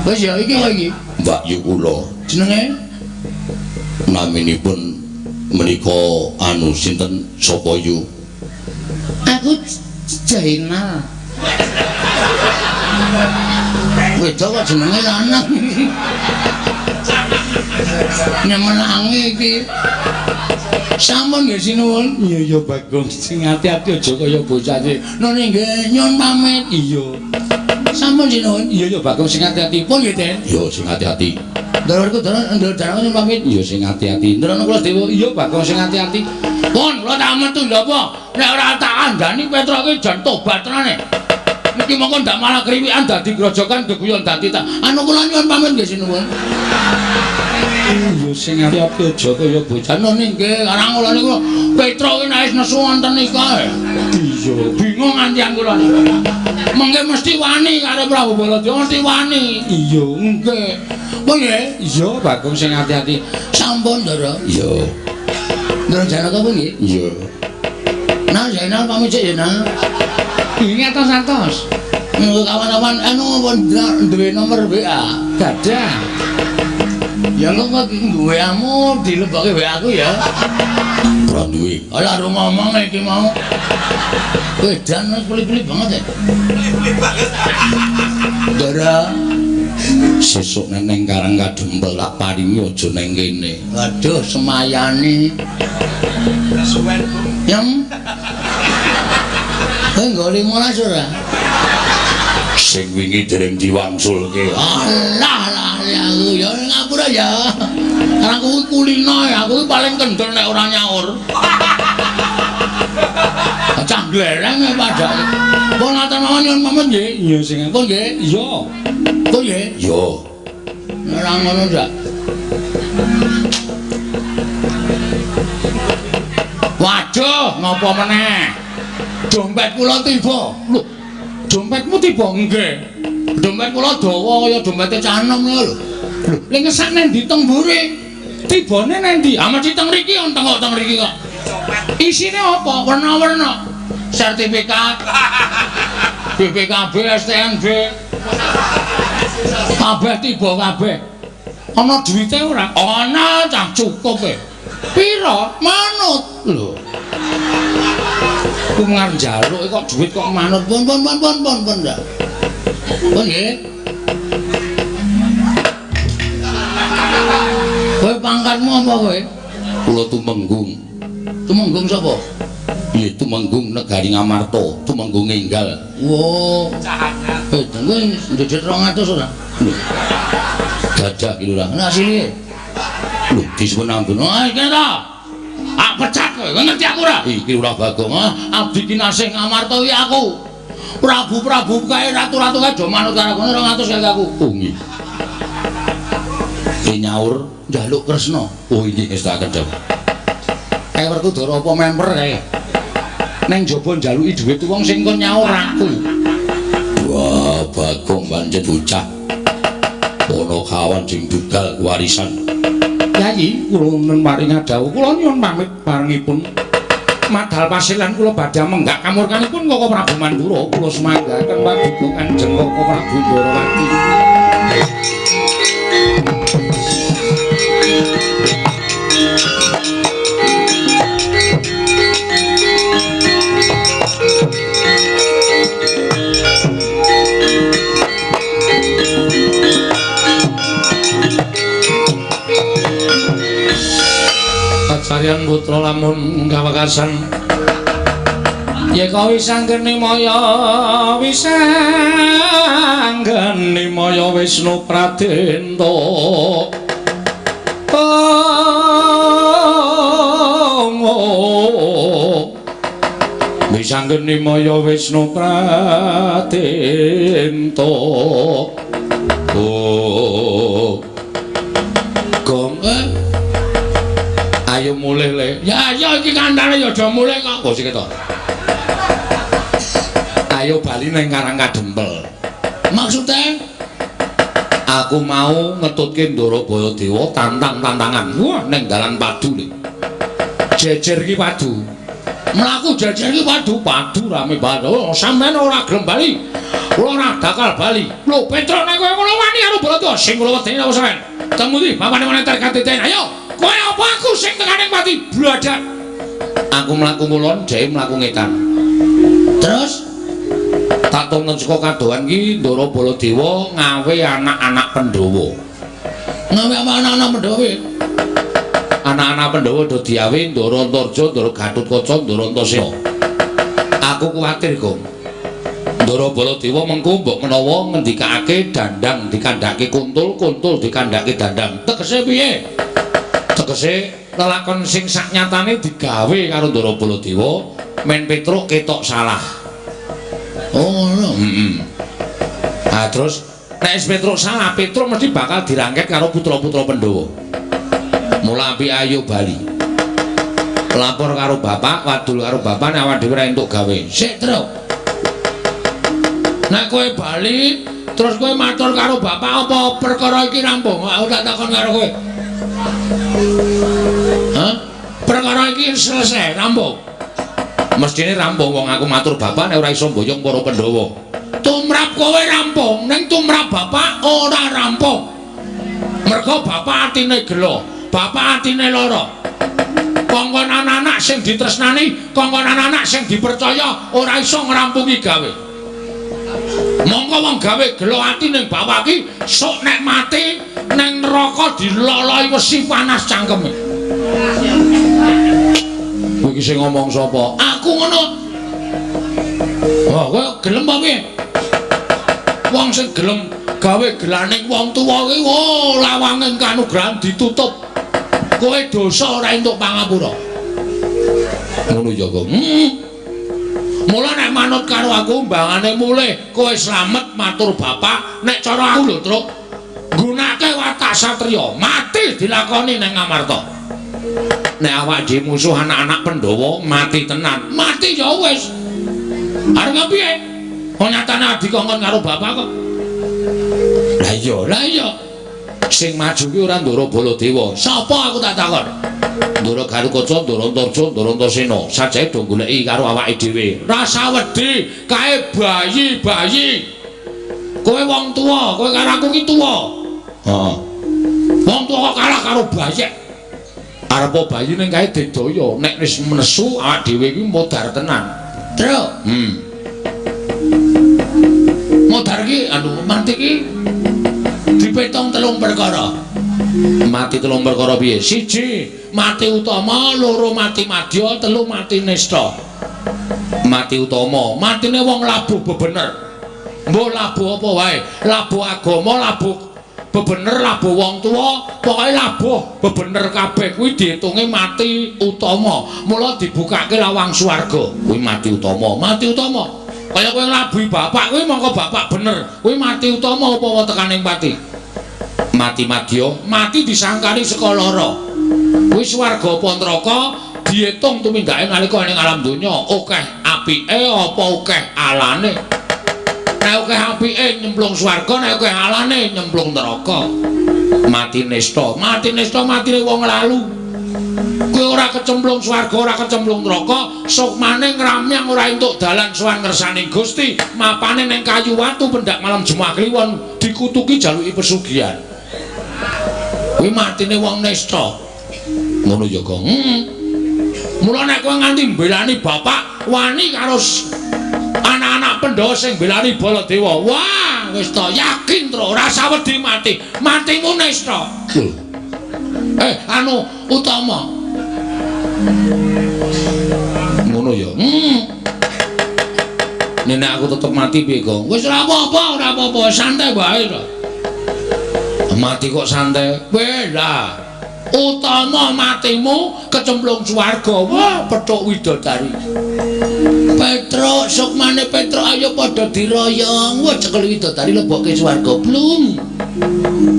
Wis ya iki kok iki. Mbak Yu kula. Jenenge naminipun menika anu sinten sapa yu? Aku Jainal. Wedok kok jenenge lanang. Nyemelangi iki. Sampun nggih sinuwun. Iya iya Bagong sing ati-ati aja kaya bocah iki. Nune nggih nyuwun pamit. Iya. Sampun sinuwun. Iya iya Bagong sing ati-ati. Pun nggih, Den. Iya sing ati-ati. Ndorku ndor darang nyuwun pamit. Iya sing ati-ati. Ndorono kula dewa. Iya Bagong sing ati-ati. Pun kula tak metu lho apa? Nek ora tak kandhani Petro iki jan tobat tenane. Niki mongko ndak malah kriwikan dadi grojokan geguyon dadi tak. Anu kula nyuwun pamit nggih sinuwun. Iya sing ati-ati aja kaya bocah nggih karang kula niku Petruk ki nek wis nesu wonten niku. Iya, bingung ngantian kula niku. Mengke mesti wani karo Prabu Baladewa mesti wani. Iya, nggih. Pun nggih? Iya, Bagong sing ati-ati. Sampun, Ndara. Iya. Ndara Janaka pun nggih? Iya. Nah, Zainal pamit sik ya, Nal. Nggih atos-atos. Nunggu kawan-kawan anu pun duwe nomor WA. Gadah. Ya engko kok WA-mu dilebokke WA aku ya. Ora duwe. Ala arep ngomong iki mau. Wedan wis peli-peli banget ya. Peli-peli banget. Ndara sesuk neng Karang Kadempel tak paringi aja neng kene. Waduh, semayane. Kesuwen, Bu. Yang kowe nggo 15 ora? Sing wingi dereng diwangsulke. Alah lah aku ya ngapura ya. Karena aku kulino ya, aku paling kendel nek ora nyaur. Cah glereng padake. Pun ngaten mawon nyuwun pamit nggih. Iya sing pun nggih. Iya. Pun nggih. Iya. Ora ngono ndak. Waduh, ngopo meneh? Dompet kula tiba. Lho, dompetmu tiba? Nggih. Dompet kula dawa kaya dompete cah enom lho. Lho, lha ngesak nang ndi teng mburi? Tibane nang ndi? Ah mesti teng mriki on tengok teng mriki kok. Isine apa? Werna-werna. Sertifikat. BPKB, STNB. Kabeh tiba kabeh. Ana duwite ora? Ana, cah cukup e. Pira? Manut. Lho. Ku ngarep njaluk kok duit kok manut. Pun pun pun pun pun pun ndak. Pun nggih. Kowe pangkatmu apa kowe? Kula Tumenggung. Tumenggung sapa? Nggih, Tumenggung Negari Ngamarta, Tumenggung Enggal. Wo. Eh, kowe ndedhet 200 ora? Lho. Dadah ki lho. Nah, sini. Lho, disuwun ampun. Ah, iki ta. Ah, pecat kowe. Kowe ngerti aku ora? Iki Lurah Bagong. Ah, abdi kinasih Ngamarta iki aku. Prabu-prabu kae ratu-ratu kae do manut karo aku 200 kae aku. Oh nggih. Ki nyaur njaluk Kresna. Oh nggih wis tak kedhep. Kae Werkudara apa memper kae? Neng jaba njaluki dhuwit wong sing kon nyaur aku. Wah, Bagong pancen bocah. Ana kawan sing dugal warisan. Yayi, kula maring dawuh kula nyuwun pamit barengipun. Madal pasilan kula badhe menggak kamurkanipun Koko Prabu Mandura. Kula sumanggaken paduka Kanjeng Koko Prabu Ndorowati. Kacarian putra lamun kawekasan yeka wisanggeni maya wisanggeni maya Wisnu Pradenta. Oh, wisanggeni maya Wisnu Pradenta. Oh, gong ayo mulih le. Ya ya iki kandhane ya aja mulih kok. Oh sing ketok. Ayo bali nang Karang Kadempel. Maksude aku mau ngetutke Ndara Baladewa tantang-tantangan. Wah, ning dalan padu le. Jejer iki padu. Mlaku jejer iki padu, padu rame banget. Oh, sampean ora gelem bali. Kula ora bakal bali. Lho, Petruk nek kowe ngono wani karo Baladewa sing kula wedeni apa sampean? Temu ndi bapane meneh terkatiten. Ayo. Kowe apa aku sing tekaning pati bladak. Aku mlaku ngulon, dheke mlaku ngetan. Terus tak tonton saka kadohan ki Ndara Baladewa ngawe anak-anak Pandhawa. Ngawe anak-anak Pandhawa? Anak-anak Pandhawa do diawe Ndara Antarja, Ndara Gatotkaca, Ndara Antasena. Aku kuwatir, Gong. Ndara Baladewa mengko mbok menawa ngendikake dandang dikandhake kuntul, kuntul dikandhake dandang. Tegese piye? Tegese lelakon sing saknyatane digawe karo Ndara Baladewa men Petruk ketok salah. Oh ngono. Heeh. Ah terus nek wis Petruk salah, Petruk mesti bakal dirangket karo putra-putra Pandhawa. Mula apik ayo bali. Lapor karo bapak, wadul karo bapak nek awak dhewe ora entuk gawe. Sik, Truk. Nek kowe bali terus kowe matur karo bapak apa perkara iki rampung? Aku tak takon karo kowe. Hah? Perkara iki selesai, rampung. Mestine rampung wong aku matur bapak nek ora iso mboyong para Pandhawa. Tumrap kowe rampung, ning tumrap bapak ora rampung. Mergo bapak atine gelo, bapak atine lara. Kongkon anak-anak sing ditresnani, kongkon anak-anak sing dipercaya ora iso ngrampungi gawe. Mongko wong gawe gelo ati ning bapak iki sok nek mati ning neraka diloloi wesi panas cangkeme. Kowe iki sing ngomong sapa? Aku ngono. Wah, kowe gelem apa piye? Wong sing gelem gawe gelaning wong tuwa kuwi, oh, lawange kanugrahan ditutup. Kowe dosa ora entuk pangapura. Ngono ya, Kong. Mula nek manut karo aku mbangane mulih kowe slamet matur bapak, nek cara aku lho, Truk. Nggunake watak satriya, mati dilakoni ning Ngamarta. Nek awak dhewe musuh anak-anak Pandhawa mati tenan. Mati ya wis. Arep piye? Wong nyatane adi kongkon karo bapak kok. Lah iya, lah iya. Sing maju ki ora Ndara Baladewa. Sapa aku tak takon? Ndara Garukaca, Ndara Antarja, Ndara Antasena. Sajae do goleki karo awake dhewe. Rasa wedi kae bayi-bayi. Kowe wong tuwa, kowe karo aku ki tuwa. Heeh. Wong tuwa kok kalah karo bayek. Arepa bayi ning kae didaya, nek wis nesu awake dhewe iki modar tenan. Truk. Modar ki anu mati ki dipetung telung perkara. Mati telung perkara piye? Siji, mati utama, loro mati madya, telu mati nista. Mati utama, matine wong labuh bebener. Mbok labuh apa wae? Labuh agama, labuh bebener, labuh wong tuwa, pokoke labuh bebener kabeh kuwi diitunge mati utama. Mula dibukake lawang swarga. Kuwi mati utama, mati utama. Kaya kowe nglabuhi bapak kuwi mongko bapak bener. Kuwi mati utama apa tekaning pati? Mati madya, mati disangkani saka lara. Kuwi swarga apa neraka diitung tumindake nalika ning alam donya, akeh apike apa akeh alane. Nek akeh apike nyemplung swarga, nek akeh alane nyemplung neraka. Mati nista, mati nista matine wong lalu. Kowe ora kecemplung swarga, ora kecemplung neraka, sukmane ngramyang ora entuk dalan sowan ngersane Gusti, mapane ning kayu watu pendak malam Jumat Kliwon dikutuki jaluki pesugihan. Kuwi matine wong nista. Ngono ya, Kong. Mula nek kowe nganti mbelani bapak, wani karo anak-anak Pandhawa sing mbelani Baladewa. Wah, wis to yakin tro ora sawedi mati. Matimu nista. Anu utama. Ngono ya. Nek aku tetep mati piye, Kong? Wis ora apa-apa, ora apa-apa, santai wae to. Mati kok santai. Weh lah. Utama matimu kecemplung swarga. Wah, petuk widodari. Petruk, sukmane Petruk ayo padha diroyong. Wah, cekel widodari lebokke swarga. Blum.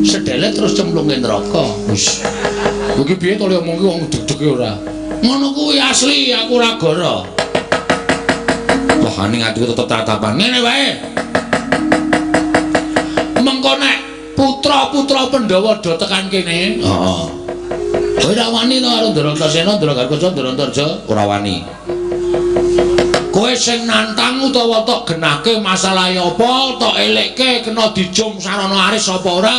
Sedelet terus cemplunge neraka. Wis. Iki piye to le omong ki wong deg-dege ora? Ngono kuwi asli, aku ora goro. Wah, ning atiku tetep tatapan. Ngene wae. Mengko nek putra-putra Pandhawa do tekan kene. Heeh. Kowe ora wani to karo Ndara Antasena, Ndara Garukaca, Ndara Antarja? Ora wani. Kowe sing nantang utawa tok genahke masalahe apa, tok elekke kena dijum sarana aris apa ora?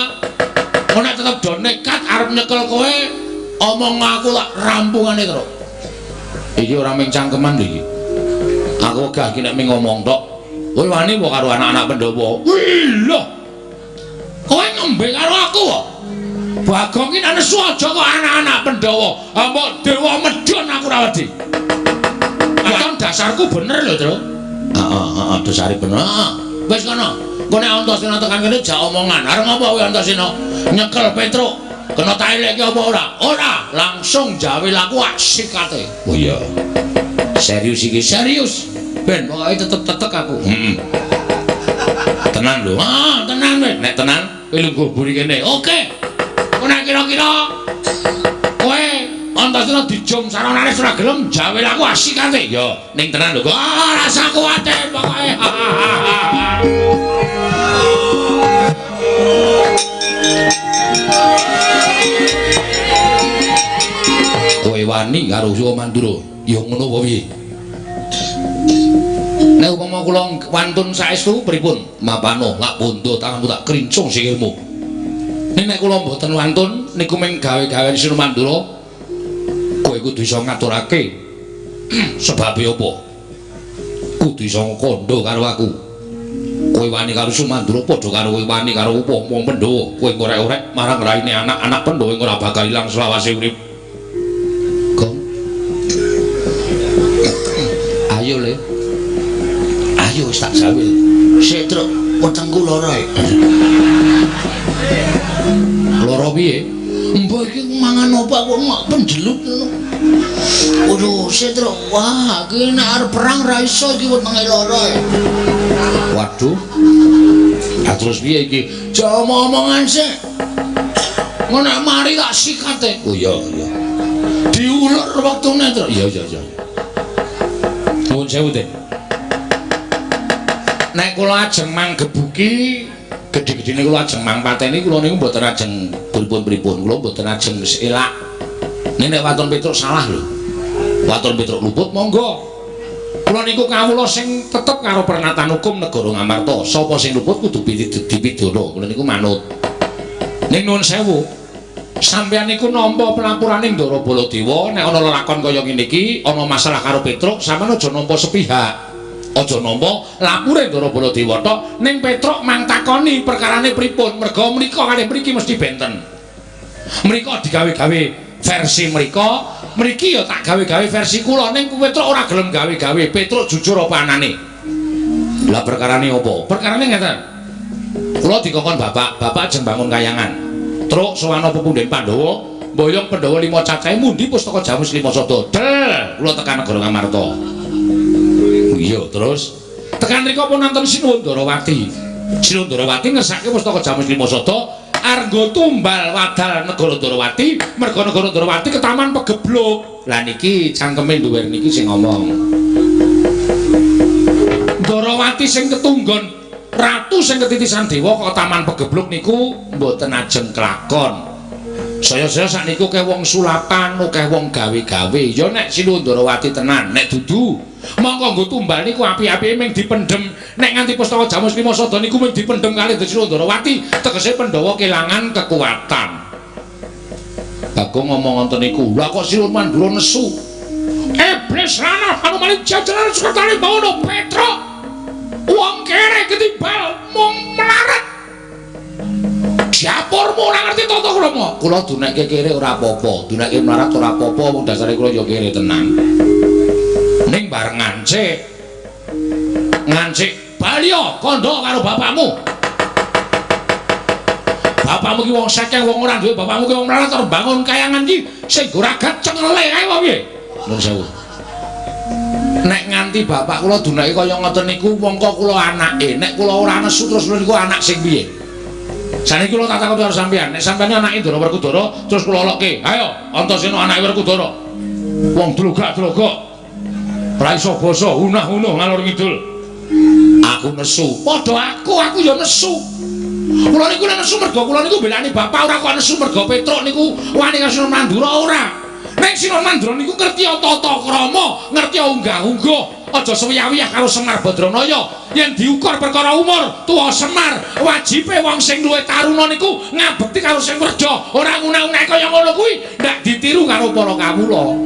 Kowe nek tetep do nekat arep nyekel kowe, omong aku tak rampungane terus. Iki ora mung cangkeman lho iki. Aku wegah iki nek mung ngomong tok. Kowe wani apa karo anak-anak Pandhawa? Wih lho. Kowe ngombe karo aku kok. Bagong ki nek nesu aja kok anak-anak Pandhawa. Mbok dewa medhun aku ora wedi. Katon dasarku bener lho, Tru. Heeh, heeh, dasare bener. Heeh. Wis kono. Engko nek Antasena tekan kene jak omongan. Arep ngopo kowe Antasena? Nyekel Petruk. Kena tak elekke apa ora? Ora, langsung jawe laku sikate. Oh iya. Serius iki, serius. Ben pokoke tetep tetek aku. Heeh. Tenan lho. Ah, tenan wis. Nek tenan kowe lungguh mburi kene. Oke. Kok nek kira-kira Antasena dijum saronane ora gelem jawil aku asikate. Ya, ning tenan lho kok. Ah, rasa kuwatir pokoke. Kowe wani karo Siwa Mandura, ya ngono apa piye? Nek upama kula wantun saestu pripun? Mapano lak bondo tanganmu tak krincung sikilmu. Nek kula mboten wantun niku mung gawe-gawean Siwa Mandura, kowe kudu iso ngaturake. Sebabe apa? Kudu iso kandha karo aku. Kowe wani karo Sumandura padha karo kowe wani karo wong-wong Pandhawa. Kowe ngorek-orek marang raine anak-anak Pandhawa ora bakal ilang selawase urip. Gong. Ayo le. Ayo wis tak jawil. Sik, Truk, wetengku lara. Lara piye? Mbah iki mangan apa aku mak penjelut ngono. Waduh, sik, Truk. Wah, iki nek arep perang ra iso iki wetenge lara. Waduh. Lah terus piye iki? Aja omong-omongan sik. Ngono nek mari tak sikate. Oh iya, iya. Diulur wektune, Truk. Iya, iya, iya. Nuwun sewu, Dik. Nek kula ajeng manggebuki gedhe-gedhene kula ajeng mangpateni kula niku mboten ajeng pripun-pripun, kula mboten ajeng wis elak. Nek waton Petruk salah lho. Waton Petruk luput monggo. Kula niku kawula sing tetep karo pernatan hukum negara Ngamarta. Sapa sing luput kudu dipidana. Kula niku manut. Ning nuwun sewu. Sampeyan niku nampa pelapurane Ndara Baladewa nek ana lelakon kaya ngene iki, ana masalah karo Petruk, sampeyan aja nampa sepihak. Aja nampa lapure Ndara Baladewa tok, ning Petruk mang takoni perkarane pripun, merga mrika kalih mriki mesti benten. Mrika digawe-gawe versi mrika, mriki ya tak gawe-gawe versi kula, ning Petruk ora gelem gawe-gawe. Petruk jujur apa anane? Lah perkarane apa? Perkarane ngeten. Kula dikongkon bapak, bapak ajeng bangun kayangan. Truk sowana pepunden Pandhawa, mboyong Pandhawa 5 cacahe mundi pustaka Jamus 5 sada. Del, kula tekan negara Ngamarta. Iya, terus tekan mriku pun nonton Sinuwun Ndarawati. Sinuwun Ndarawati ngersake pustaka Jamus 5 sada arnggo tumbal wadal negara Ndarawati, merga negara Ndarawati ketaman pegebluk. Lah niki cangkeme nduwer niki sing ngomong. Ndarawati sing ketunggon ratu sing ketitisan dewa kok taman pegebluk niku mboten ajeng kelakon. Saya-saya sakniku akeh wong sulapan, akeh wong gawe-gawe. Ya nek Sinuwun Ndarawati tenan, nek dudu mongko nggo tumbal niku api-apike mung dipendhem. Nek nganti pustaka Jamus 5 sada niku mung dipendhem kalih Sinuwun Ndarawati, tegese Pandhawa kelangan kekuatan. Bagong ngomong ngoten niku, lha kok Sinuwun Mandura nesu. Iblis lanang Hanuman jajaran sekretari bawono Petruk. Wong kere ketimbal mung melarat. Dapurmu ora ngerti tata krama. Kula dunekke kere ora apa-apa, dunekke melarat ora apa-apa, wong dasare kula ya kere tenan. Ning bareng ngancik. Ngancik baliya kandha karo bapakmu. Bapakmu ki wong sekeng, wong ora duwe, bapakmu ki wong melarat arep bangun kayangan iki sing goragat cengele kae apa piye? Nuwun sewu. Nek nganti bapak kula dunake kaya ngoten niku mongko kula anake, nek kula ora nesu terus niku anak sing piye? Saniki kula tak takon karo sampeyan, nek sampeyan anake Ndara Werkudara terus kula lokke, ayo Antasena anake Werkudara. Wong dlogak-dlogok. Ora iso basa, hunah-hunuh ngalor ngidul. Aku nesu. Padha aku ya nesu. Kula niku nek nesu mergo kula niku belani bapak, ora kok nesu mergo Petruk niku wani karo Sinuwun Mandura ora. Nek Sinuwun Mandura niku ngerti tata krama, ngerti unggah-ungguh, aja suwiyah-wiyah karo Semar Badranaya. Yen diukur perkara umur, tuwa Semar, wajibe wong sing luwih taruna niku ngabekti karo sing werja, ora nguna-unake kaya ngono kuwi, ndak ditiru karo para kawula.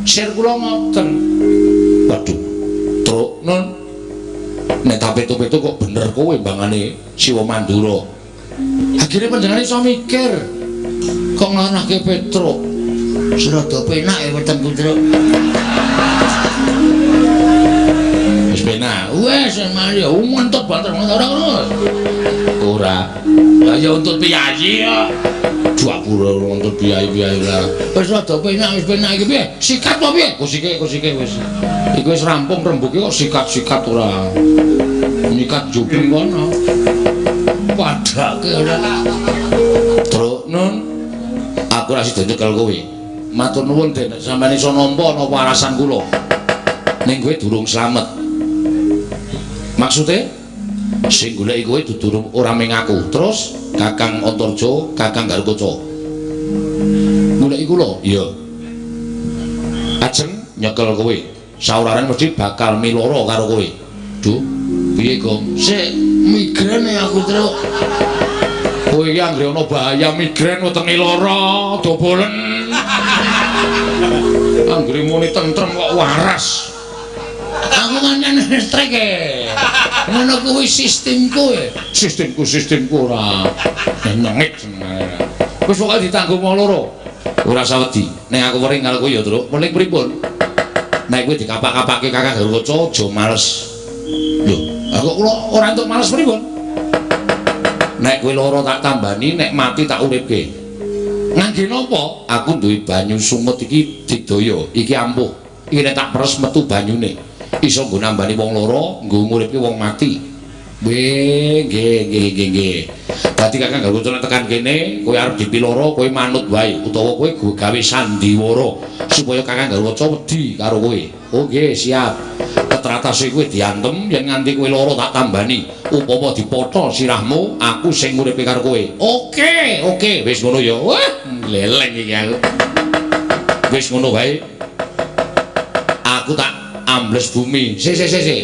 Sir kula ngoten. Waduh, Truk nun. Nek tak pitu-pitu kok bener kowe mbangane Siwa Mandura. Akhire panjenengane iso mikir kok nglanahke Petruk. Rada penak ya wetengku, Truk. Wis penak. Wis mari untut banter ora ngono. Ora. Lah ya untut piyayi kok. Dapur untut piyayi-piyayi lah. Wis rada penak, wis penak iki piye? Sikat apa piye? Kusike wis. Iku wis rampung rembuke kok sikat-sikat ora. Nyikat juping kono. Padake ora. Truk nun. Aku ora sida nyekel kowe. Matur nuwun Den, sampeyan iso nampa napa alasan kula. Ning kowe durung slamet. Maksude sing goleki kowe dudu ora ming aku. Terus Kakang Antarja, Kakang Garukaca. Goleki kula? Iya. Ajeng nyekel kowe. Sauraren mesti bakal miloro karo kowe. Duh, piye, Gong? Sik migrain aku, Truk. Kowe iki anggere ana bahaya migrain wetenge lara, dobolen. Anggere muni tentrem kok waras. Aku kan listrik e. Ngono kuwi sistemku e. Sistemku ora nyengit senengane. Wis pokoke ditanggung wong loro. Ora usah wedi. Nek aku wering karo kowe ya, Truk. Weling pripun? Nek kowe dikapak-kapake Kakang Garukaca aja males. Lho, aku kula ora entuk males pripun? Nek kowe lara tak tambani, nek mati tak uripke. Ngangge napa? Aku duwe banyu sungut iki digdaya, iki ampuh. Iki nek tak peres metu banyune. Iso nggo nambani wong lara, nggo nguripke wong mati. Nggih, nggih, nggih, nggih. Dadi Kakang Garukaca nek tekan kene, kowe arep dipiloro, kowe manut wae utawa kowe gawe sandiwara supaya Kakang Garukaca wedi karo kowe. Oh nggih, siap. Ketratase kowe diantem yen nganti kowe lara tak tambani. Upama dipotho sirahmu, aku sing nguripe karo kowe. Oke, oke, wis ngono ya. Wah, gleleng iki aku. Wis ngono wae. Aku tak ambles bumi. Sik, sik, sik, sik.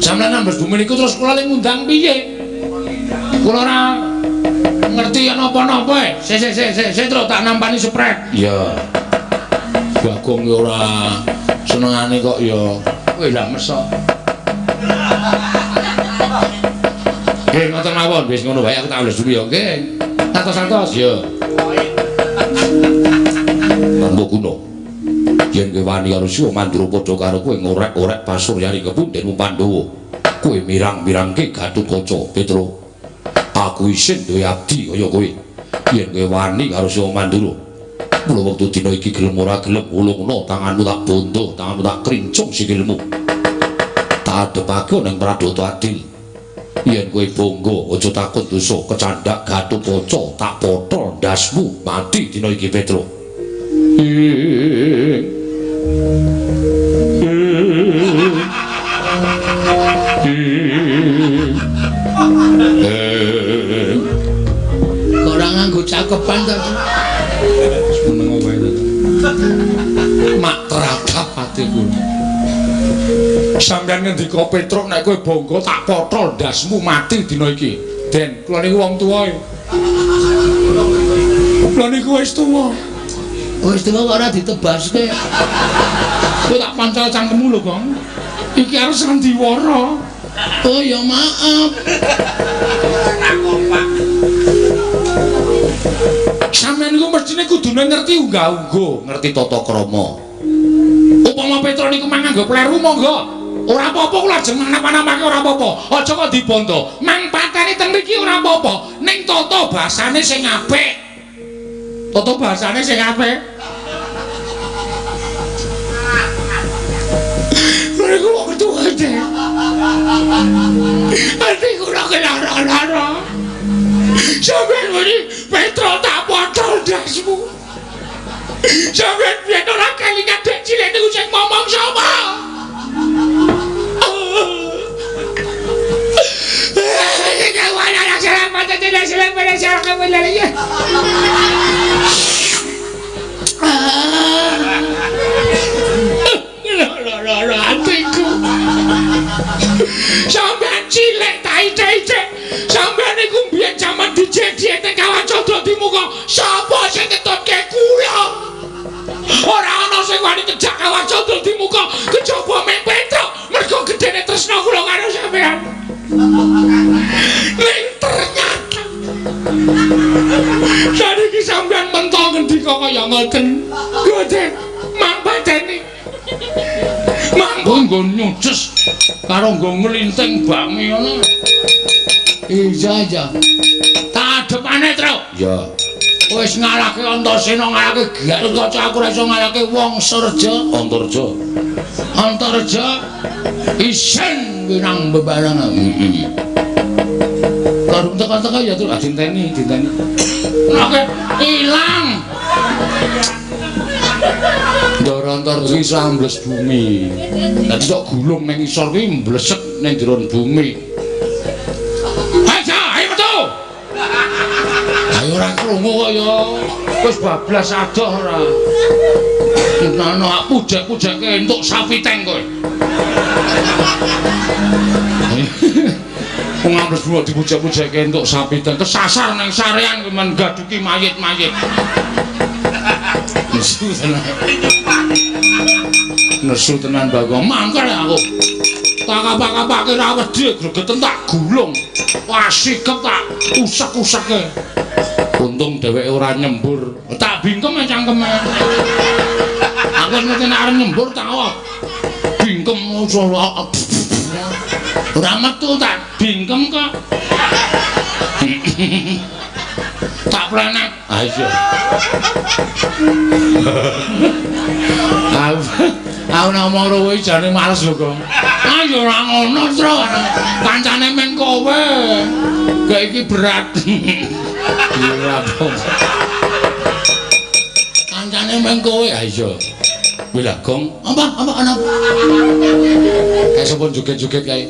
Sampeyan ambles bumi niku terus kula le ngundang piye? Kula ora ngerti napa-napa e. Sik, sik, sik, sik, sik terus tak nampani sprek. Iya. Bagong ya ora senengane kok ya. Kowe lah mesok. Nggih, ngoten mawon. Wis ngono wae aku tak ambles bumi ya. Nggih. Santos-santos ya. Tanpa guna. Yen kowe wani karo Siwa Mandura padha karo kowe ngorek-orek pasuryane kepundhenmu Pandhawa. Kowe mirang-mirangke Gatotkaca, Petro. Aku isin duwe abdi kaya kowe. Yen kowe wani karo Siwa Mandura, mula wektu dina iki gelem ora gelem ulungna tanganmu tak bondo, tanganmu tak krincung sikilmu. Tak adepake ning Pradata Adil. Yen kowe bangga aja takut dosa kecandhak Gatotkaca tak potol ndasmu mati dina iki Petro. Kok ora nganggo cakepan ta? Meneng wae ta. Mak teratap atiku. Sampeyan ngendika Petruk nek kowe bangga tak potol ndasmu mati dina iki. Den, kula niku wong tuwa. Kula niku wis tuwa. Wis tuwa kok ora ditebaske. Kowe tak pancal cangkemmu lho, Gong. Iki arep sandiwara. Oh ya maaf. Sampeyan niku mestine kudune ngerti unggah-ungguh, ngerti tata krama. Upama Petro niku mang nganggo pleru monggo. Ora apa-apa kula ajeng napa-napake ora apa-apa. Aja kok dibondo. Mang pateni teng mriki ora apa-apa. Ning tata basane sing apik. Tata basane sing apik. Niku wong tuwa deh. Ati kula kelara-lara. Sampeyan muni Petro tak potol ndasmu. Sampeyan biyen ora kelingan dek cilik niku sing ngomong sapa? Atiku. Sampeyan cilik ta icek-icek. Sampeyan niku mbiyen jaman dijedihe teng Kawah Candra Dimuka. Sapa sing ngetutke kula? Ora ana sing wani ngejak Kawah Candra Dimuka kejaba ming Petruk. Mergo gedene tresna kula karo sampeyan. Ning ternyata saniki sampeyan mentol ngendika kaya ngoten. Ngoten, mang pateni. Mangko nggo nyuces karo nggo nglinting bakmi ngono. Iya iya. Tak adepane, Truk. Iya. Wis ngalahke Antasena, ngalahke Gatotkaca, aku ora iso ngalahke wong Surja. Antarja. Antarja isin winang bebarengan. Heeh. Karo teka-teka ya, Truk. Dinteni, dinteni. Oke, ilang. Antarja iso ambles bumi. Dadi sok gulung ning isor kuwi mblesek ning jero bumi. Ayo, ayo metu. Ayo ora krungu kok ya. Wis bablas adoh ora. Ngono aku pujek-pujeke entuk sapi teng kowe. Wong ambles bumi dipujek-pujeke entuk sapi teng kesasar nang sarean kuwi men gaduki mayit-mayit. Nesu tenan. Nesu tenan Bagong. Mangkel aku. Tak kapak-kapake ra wedi gregeten tak gulung. Wah sikep tak usek-useke. Untung dheweke ora nyembur. Tak bingkem cangkeme. Aku wis ngerti nek arep nyembur tak bingkem ora metu tak bingkem kok. Tak plenek. Ayo. Aku nek omong karo kowe jane males lho, Gong. Ayo ora ngono, Tru. Kancane men kowe. Gak iki berat. Berat. Kancane men kowe. Ayo. Kuwi lah, Gong. Apa? Apa ana? Kae sapa joget-joget kae?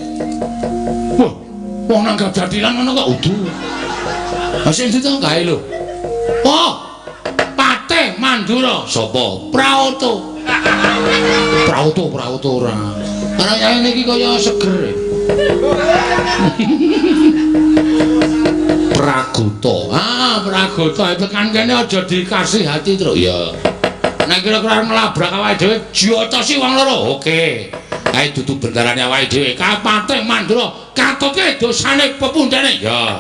Wah, wong nang jathilan ngono kok udu. Ha sing ndi to kae lho? Oh, Patih Mandura. Sapa? Praoto. Praoto, Praoto ora. Ana yai niki kaya seger. Pragota. Ah, Pragota tekan kene aja dikasih hati, Truk. Ya. Nek kira-kira nglabrak awake dhewe jotosi wong loro. Oke. Kae dudu bendarane awake dhewe. Kae Patih Mandura katutke dosane pepundhene. Ya.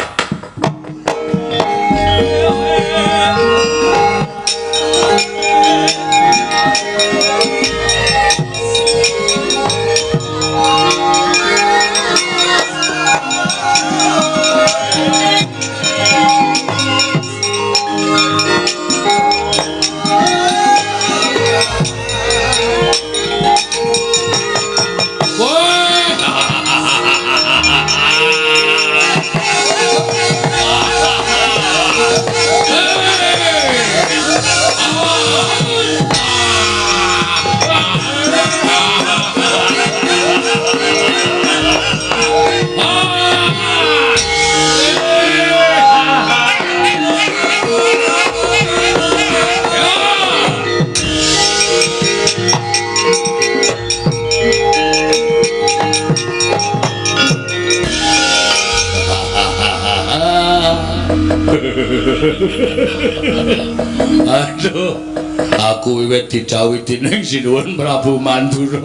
Aduh, aku wiwit didhawuhi dening Sinuwun Prabu Mandura.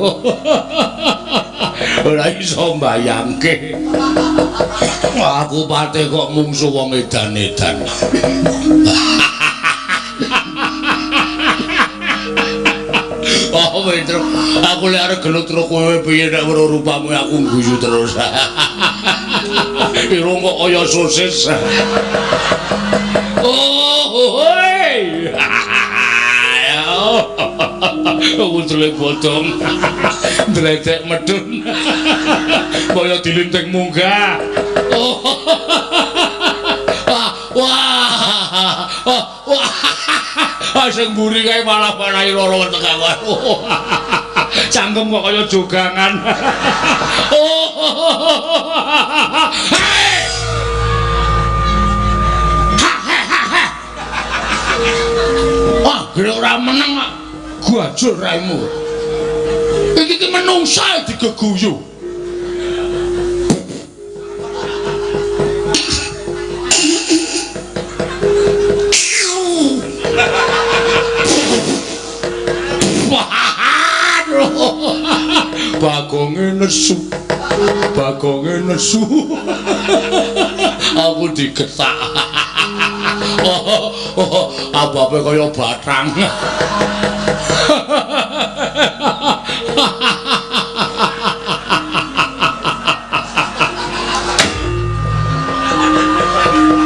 Ora iso mbayangke. Aku pate kok mungsu wong edan-edan. Oh, Petro, aku lek arep gelut karo kowe piye nek weruh rupamu aku guyu terus. Irung kok kaya sosis. Oh, hoi. Wudule bodong. Dledek medun. Kaya dilinting munggah. Oh. Wah, wah. Wah. Sing mburi kae malah marahi loro weteng aku. Cangkem kok kaya jogangan. Oh. Hei. Wah, gere ora meneng kok. Gajul raimu. Iki ki menungsa digeguyu. Bagonge nesu. Bagonge nesu. Aku digetak. Oh, oh, ababe kaya batang.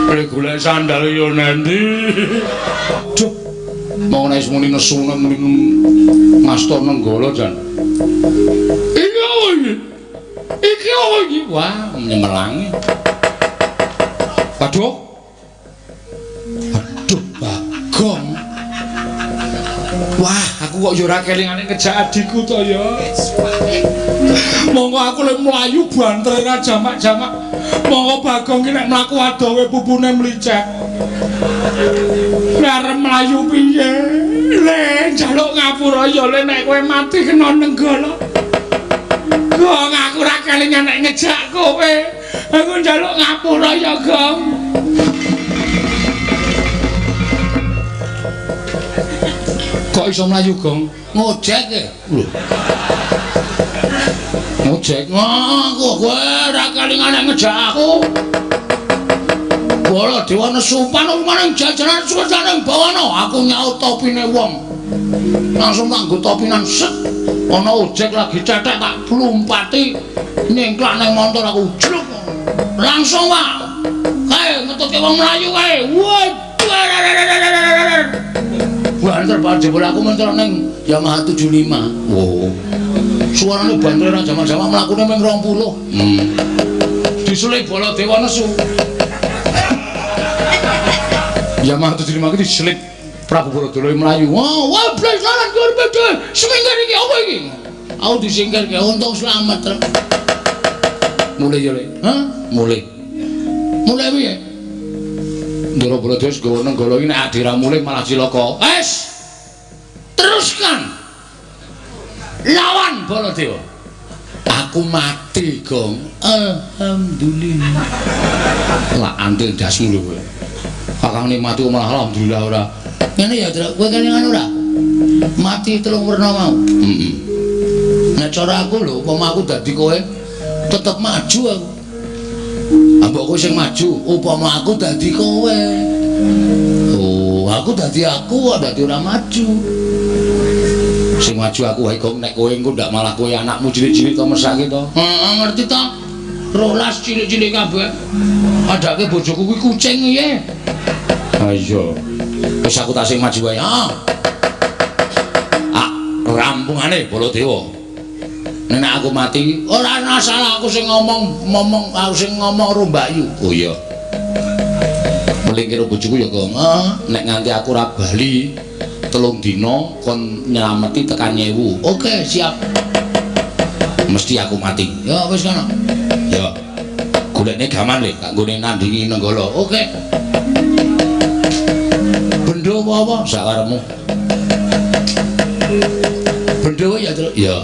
Kowe golek sandal yo nendi? Duh. Mau nek muni nesu muni ngasta nenggala jan. Iki apa iki? Iki apa iki? Wah, nyemelangi. Waduh. Aduh, Bagong. Wah, aku Aku kok ya ora kelingane ngejak adikku to ya. Monggo aku le mlayu banter ra jamak-jamak. Monggo Bagong ki nek mlaku adowe pupune mlicek. Nek arep mlayu piye? Le njaluk ngapura ya le nek kowe mati kena nenggala. Gong aku ora kelingan nek ngejak kowe. Aku njaluk ngapura ya, Gong. Kok iso mlayu, Gong? Ngojek e. Lho. Ngojek. Aku kowe ora kelingan nek ngejak aku. Baladewa nesu panumaning jajaran suwesaning bawana. Aku nyaut topine wong. Langsung tak nggo topinan set. Ana ojek lagi cetek tak plumpati nyengklak nang montor aku jluk. Langsung Pak. Kae ngetutke wong mlayu kae. Waduh. Banter banget jebul aku mentor ning Yamaha 75. Oh. Suarane banter ra jamak-jamak mlakune ming 20. Diselip Baladewa nesu. Yamaha 75 iki diselip Prabu Baladewa mlayu. Wah, wah blas laran kowe. Semingkir iki apa iki? Aku disingkirke untung slamet. Mulai ya, Le. Hah? Mulai. Mulai piye? Ndara Baladewa wis gawa nenggala iki nek adi ra mulih malah cilaka. Wes. Teruskan. Lawan Baladewa. Aku mati, Gong. Alhamdulillah. Lah antil ndasmu lho kowe. Kakang mati malah alhamdulillah ora. Ngene ya, Truk. Kowe kelingan ora? Mati telung werna mau. Heeh. Nek cara aku lho, upama aku dadi kowe tetep maju aku. Mbok kowe sing maju, upama aku dadi kowe. Oh, aku dadi aku kok dadi ora maju. Sing maju aku wae, Gong. Nek kowe engko ndak malah kowe anakmu cilik-cilik to mesake to. Heeh, ngerti to. 12 cilik-cilik kabeh. Adake bojoku kuwi kucing piye? Ha iya. Wis aku tak sing maju wae. Heeh. Ah, rampungane Baladewa. Nek aku mati, ora ana salah aku sing ngomong aku sing ngomong karo Mbak Yu. Oh iya. Meling karo bojoku ya, Gong. Heeh. Nek nganti aku ora bali 3 dina kon nyelameti tekan 1000. Oke, siap. Mesti aku mati. Ya wis kono. Ya. Golekne gaman le, tak nggone nandingi Nenggala. Oke. Bendo apa-apa sakarepmu. Bendo ya, Truk. Ya.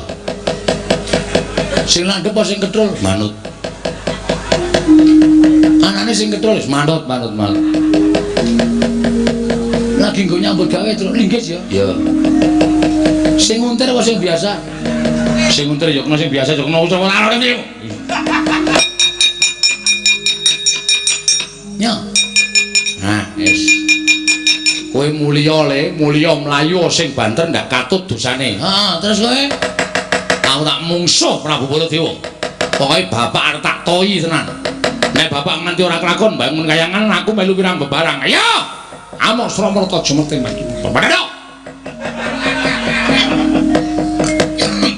Sing landhep apa sing ketrul? Manut. Anane sing ketrul wis manut, manut, manut. Lagi nggo nyambut gawe, Truk. Linggis ya. Ya. Sing untir apa sing biasa? Sing untir ya kena, sing biasa ya kena ora ora. Ya. Nah, wis. Kowe mulya le, mulya mlayu sing banter ndak katut dosane. Heeh, terus kowe aku tak mungsuh Prabu Baladewa. Pokoke bapak arep tak toyi tenan. Nek bapak nganti ora kelakon bangun kayangan aku melu pirang bebarang. Ayo. Amok Sramarta Jemete maju.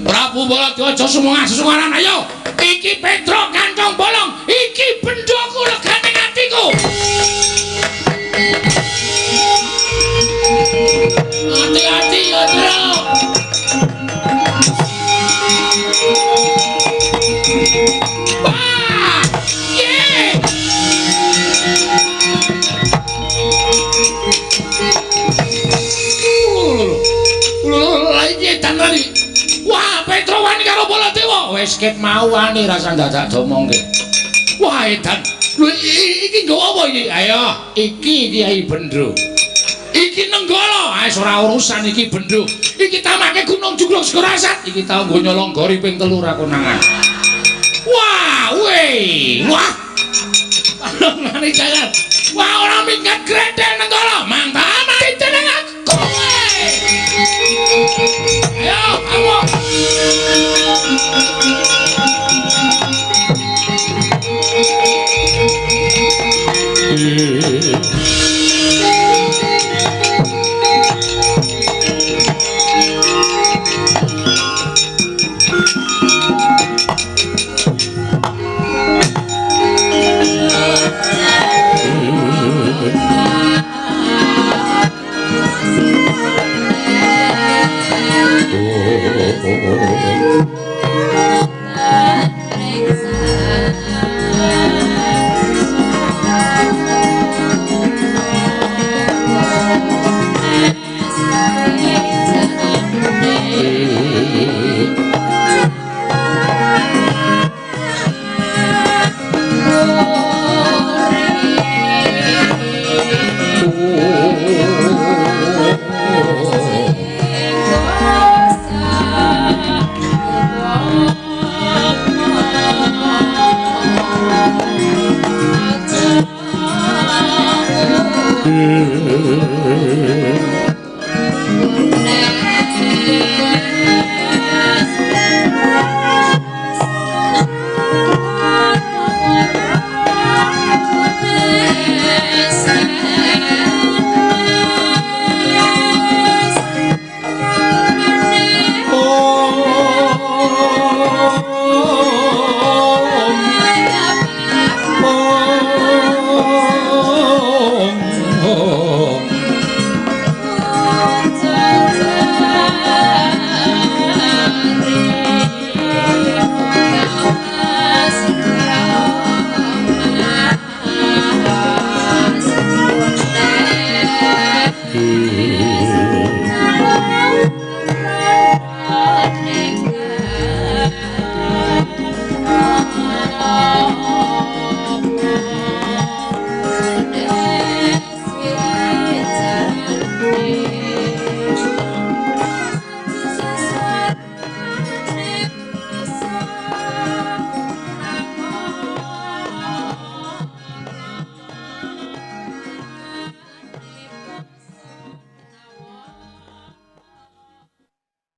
Prabu Baladewa aja sumengah sesungaran ayo. Iki Petruk kantong bolong, iki bendoku legane atiku. Hati-hati ya, Truk. Wah! Ye! Lha iki lali. Wah, Petro wani karo Baladewa. Wis ket mau wani rasa dadak domongke. Wah, edan. Lho iki nggo apa iki? Ayo, iki Kyai Bendro. Iki Nenggala. Ah, ora urusan iki Bendro. Iki tamake Gunung Jugruk Segorasat. Iki tau nggo nyolong gori ping 3 ra konangan. Wah, weh. Wah. Ngene jalan. Wah, ora minggat grendel Nenggala. Mantap, mati jeneng aku. Ayo, ayo. Ing.